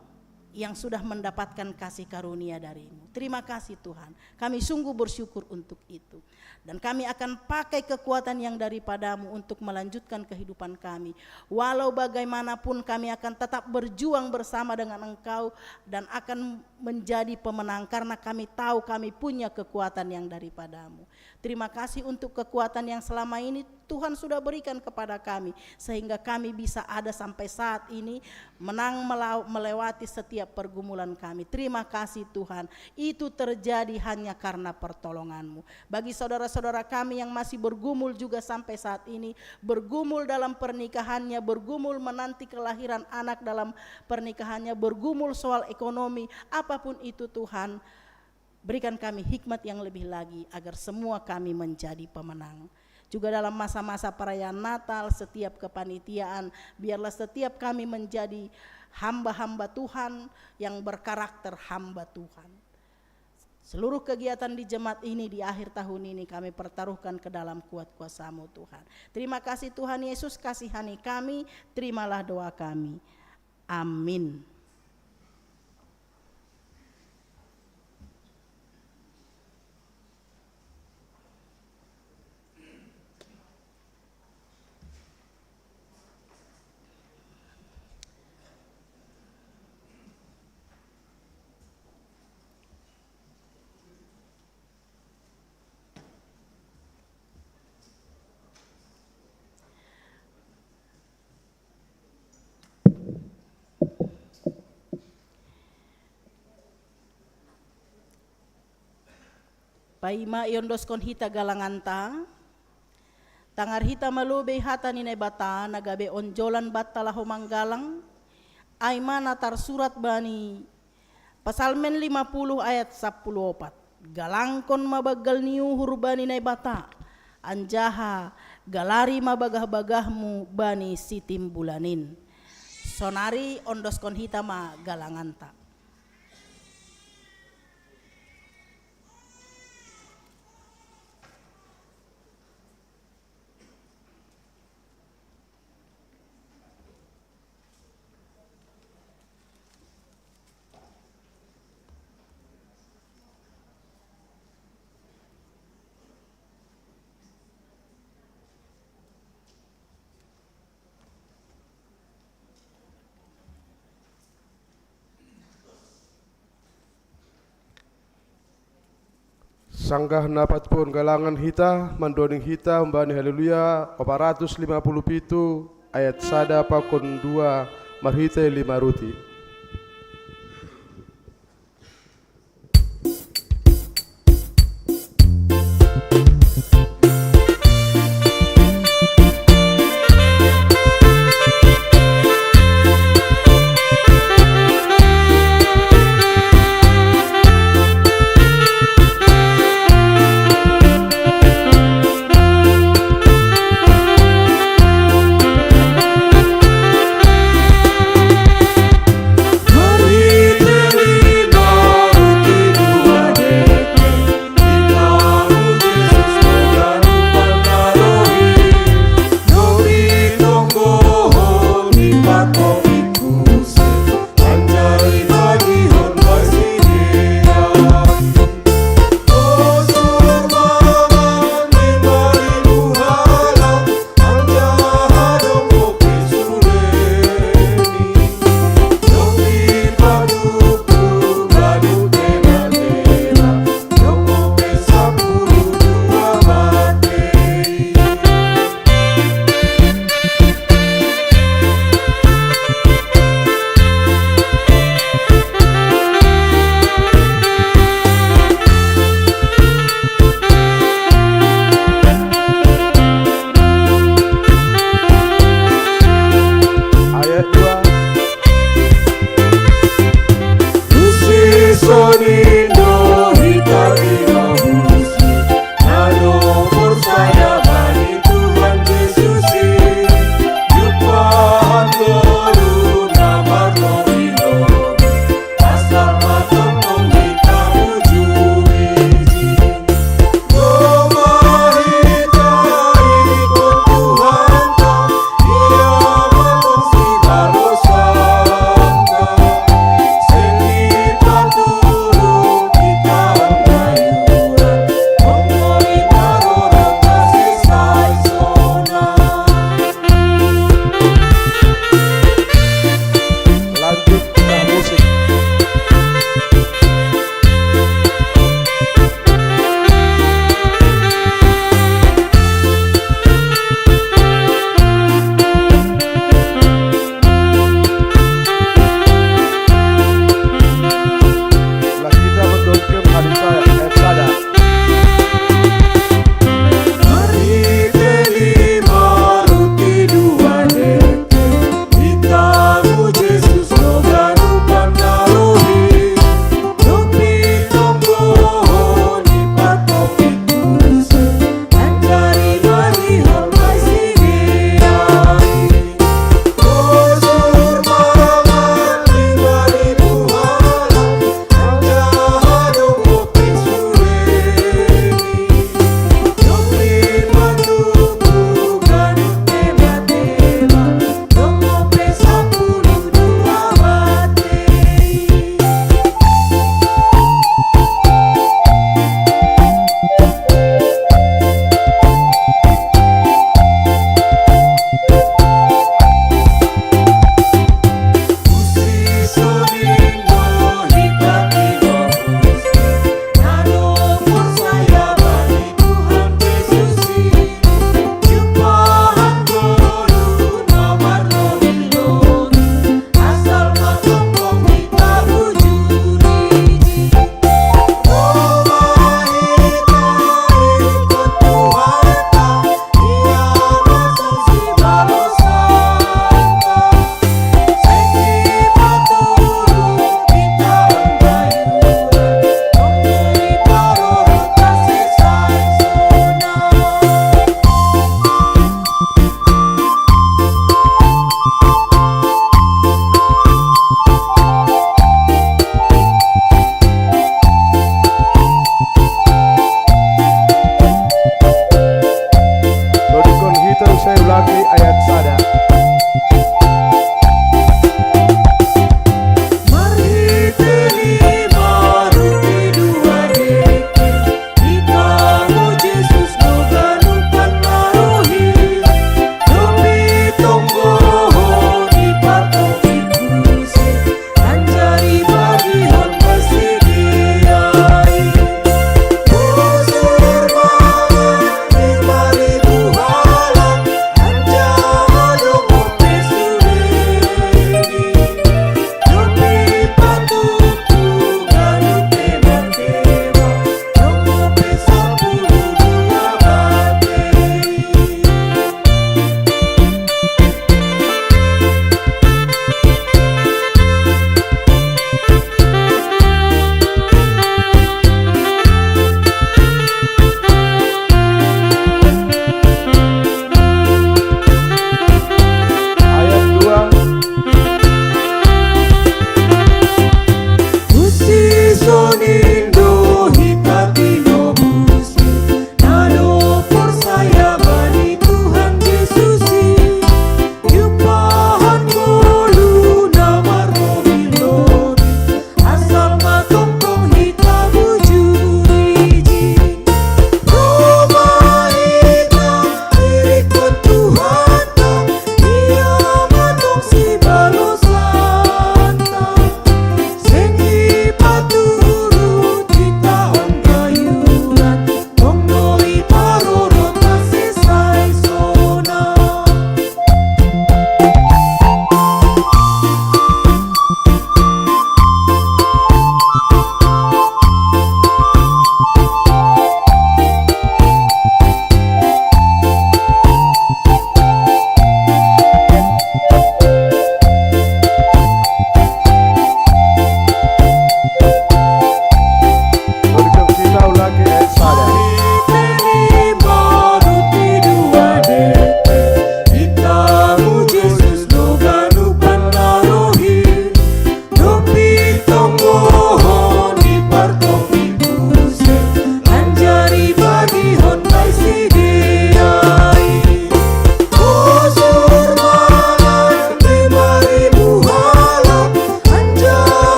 yang sudah mendapatkan kasih karunia dari-Mu. Terima kasih Tuhan. Kami sungguh bersyukur untuk itu. Dan kami akan pakai kekuatan yang daripada-Mu untuk melanjutkan kehidupan kami. Walau bagaimanapun kami akan tetap berjuang bersama dengan Engkau dan akan menjadi pemenang karena kami tahu kami punya kekuatan yang daripada-Mu. Terima kasih untuk kekuatan yang selama ini Tuhan sudah berikan kepada kami, sehingga kami bisa ada sampai saat ini, menang melaw-, melewati setiap pergumulan kami. Terima kasih Tuhan, itu terjadi hanya karena pertolongan-Mu. Bagi saudara-saudara kami yang masih bergumul juga sampai saat ini, bergumul dalam pernikahannya, bergumul menanti kelahiran anak dalam pernikahannya, bergumul soal ekonomi, apapun itu Tuhan, berikan kami hikmat yang lebih lagi agar semua kami menjadi pemenang. Juga dalam masa-masa perayaan Natal, setiap kepanitiaan, biarlah setiap kami menjadi hamba-hamba Tuhan yang berkarakter hamba Tuhan. Seluruh kegiatan di jemaat ini di akhir tahun ini kami pertaruhkan ke dalam kuat kuasa-Mu Tuhan. Terima kasih Tuhan Yesus, kasihani kami, terimalah doa kami. Amin. Paima iondoskon hita galanganta, tangar hita malobei hata ni Naibata na gabe onjolan banta laho manggalang, ai ma na tarsurat bani Pasalmen lima puluh ayat sapuluh opat. Galangkon ma banggal ni uhur bani Naibata, anjaha galari ma bagah-bagahmu bani sitimbulanin. Sonari ondoskon hita ma galanganta. Sanggah na patupahon galangan hita, mandohani hita humbani Haleluya opat ratus lima puluh pitu, ayat sada pakon dua, marhitei lima ruti.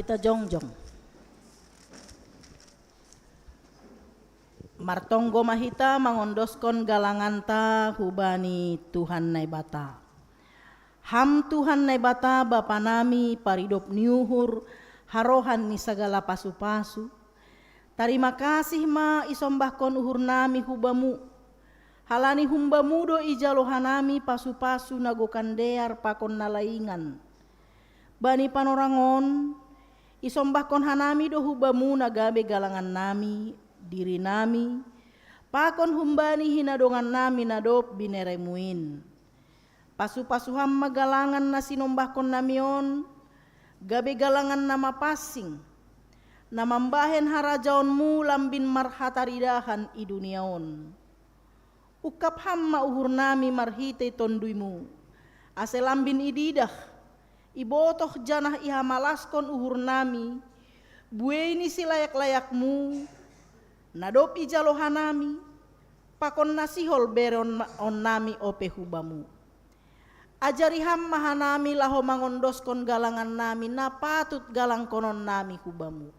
Kita jongjong. Martonggo ma hita mangondoskon galanganta hubani Tuhan Naibata. Ham Tuhan Naibata Bapa nami, paridop ni uhur, harohan ni sagala pasu-pasu. Tarima kasih ma isombahkon uhur nami hu Bamu. Halani hum Bamu do ijalo hanami pasu-pasu na gokan dear pakon na laingan. Bani panorang on, isombahkon hanami do hu Bamu na gabe galangan nami, diri nami, pakon humbani hinadongan nami na dob binereMu in. Pasu-pasu Ham ma galangan na sinombahkon nami on, gabe galangan na mapansing, na mambahen harajaonMu lambin marhataridahan i dunia on. Ungkap Ham ma uhur nami marhitei TonduyMu, ase lambin ididah, ibotoh janah ihamalaskon uhur nami, buei ni silayak-layakMu, na dob ijalo hanami, pakon na sihol bereon ma-, on nami ope hu Bamu. Ajari Ham ma hanami laho mangondoskon galangan nami na patut galangkonon nami hu Bamu.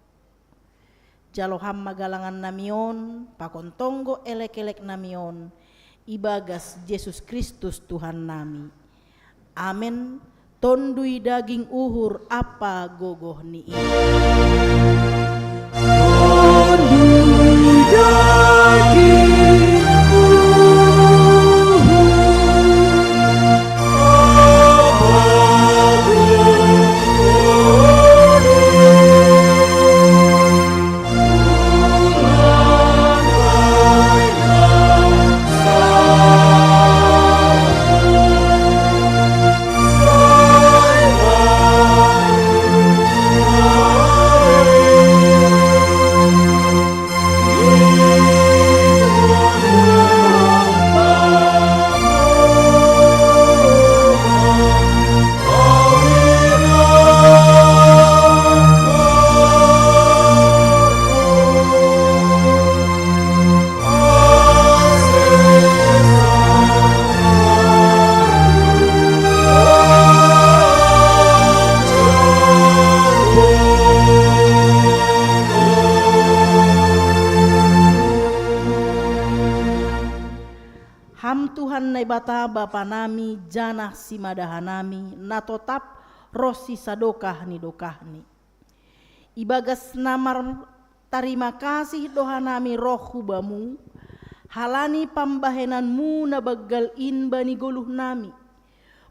Jalo Ham ma galangan nami on, pakon tonggo elek-elek nami on, ibagas Jesus Kristus Tuhan nami. Amen. Tonduy daging uhur ampa gogoh ni i. Tonduy daging uhur. Ham Tuhan Naibata Bapa nami, janah simada hanami, na totap ronsi sadokah ni dokahni. Ibagas na martarima kasih do hanami roh hu Bamu, halani pambahenanMu na banggal in bani goluh nami.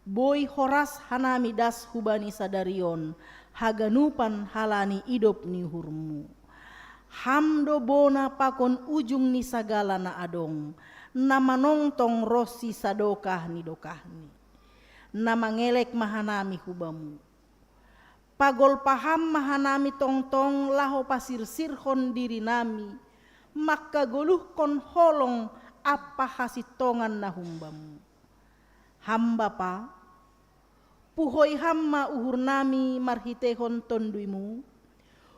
Boi horas hanami das hubani sadari on, haganupan halani idop ni uhurMu. Ham do bona pakon ujung ni sagala na adong, na manongtong ronsi sadokah ni dokahni. Na mangelek ma hanami hu Bamu. Pagolpa Ham ma hanami tongtong laho pasirsirhon diri nami, mangkagoluhkon holong ampa hasintongan na hum Bamu. Ham Bapa, puhoi Ham ma uhur nami marhiteihon TonduyMu,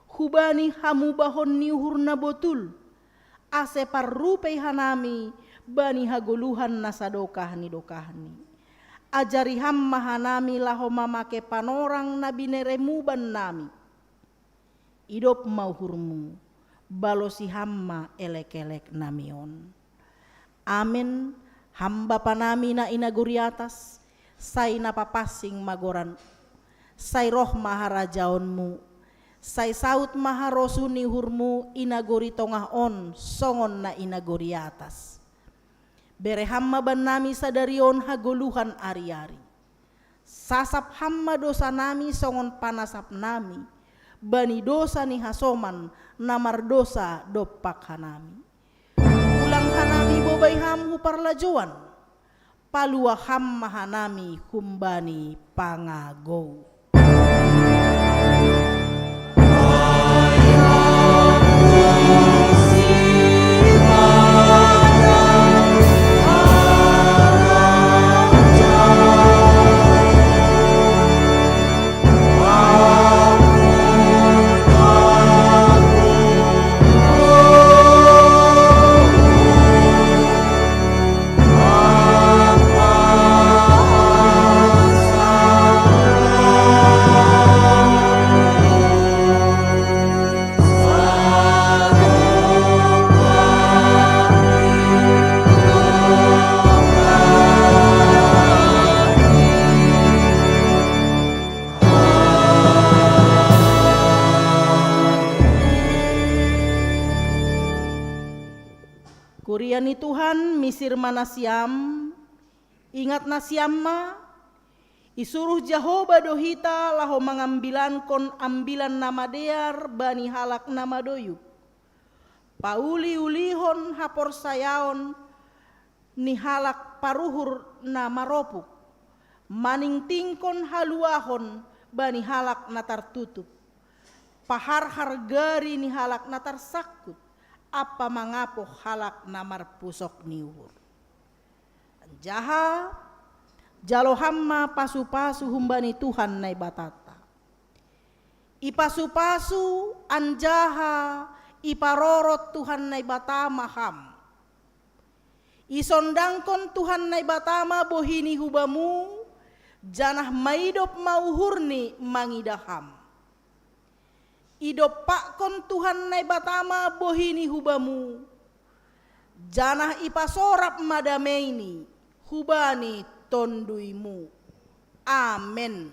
hubani hamubahon ni uhur na botul, ase parrupei hanami bani hagoluhan na sadokah ni dokahni. Ajari Ham ma hanami laho mamake panorang na binereMu bannami. Idop ma uhurMu, balosi Ham ma elek-elek nami on. Amen. Ham Bapa nami na i nagori atas, sai na papansing ma goran-Mu. Sai roh ma harajaonMu. Sai saut ma harosuh ni uhurMu i nagori tongah on songon na i nagori atas. Bere Ham ma bannami sadari on hagoluhan ari-ari. Sasap Ham ma dosa nami songon panasap nami bani dosa ni hasoman na mardosa dompak hanami. Ulang hanami bobai Ham hu parlajouan, palua Ham ma hanami humbani pangagou. Kuria ni Tuhan, misir ma nasiam, ingat nasiam ma, isuruh Jahoba do hita laho mangambilankon ambilan na madear bani halak na madoyuk. Pauli-ulihon haporsayaon ni halak paruhur na maropuk, maningtingkon haluahon bani halak na tartutup, paharhar gari ni halak na tarsangkut, ampa mangapoh halak na marpusok ni uhur. Anjaha jalo ham ma pasu-pasu humbani Tuhan Naibatanta. Ipasu-pasu anjaha iparorot Tuhan Naibata ma ham. Isondangkon Tuhan Naibata ma bohi-Ni hubamu, janah maidop ma uhur-Ni mangidah ham. Idompakkon Tuhan Naibata ma bohi-Ni hubamu, janah ipasorap ma damei-Ni hubani tonduymu. Amen.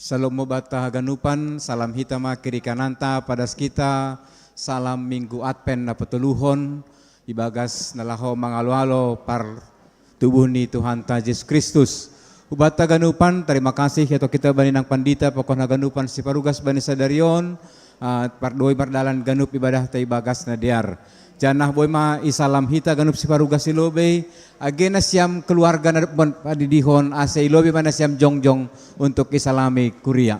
Salom ma banta haganupan, salam hita ma kiri kananta, padas kita salam Minggu Advent na patoluhon, ibagas na laho mangalo-alo partubuh ni Tuhanta Jesus Kristus. Hubanta haganupan, tarima kasih, ia tongkin hita bani nang pandita, pakon haganupan siparugas bani sadari on, ah, parboi mardalan ganup ibadahta ibagas na dear. Janah boi ma isalam hita ganup siparugas i lobei, age nasiam keluarga na dob padidihon, ase i lobei ma nasiam jongjong untuk isalami kuria.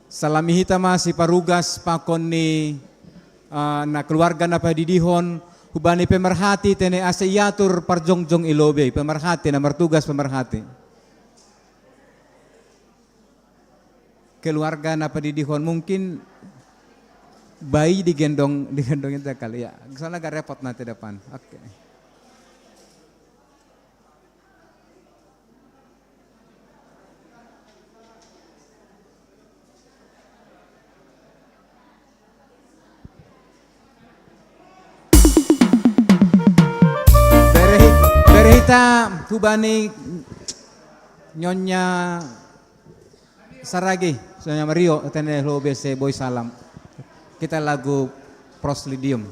Salami hita ma siparugas pakon ni, ah, na keluarga na padidihon, hubani pemerhati tene ase iatur parjongjong i lobei, pemerhati na martugas pemerhati. Keluarga na padidihon mungkin bayi digendong, digendong itu kali ya. Soalnya agak repot nanti depan. Oke. Bere hi-, bere hita hubani Nyonya Saragi, Nyonya Mario, tene lobei ase boi salam. Kita lagu Proslidium.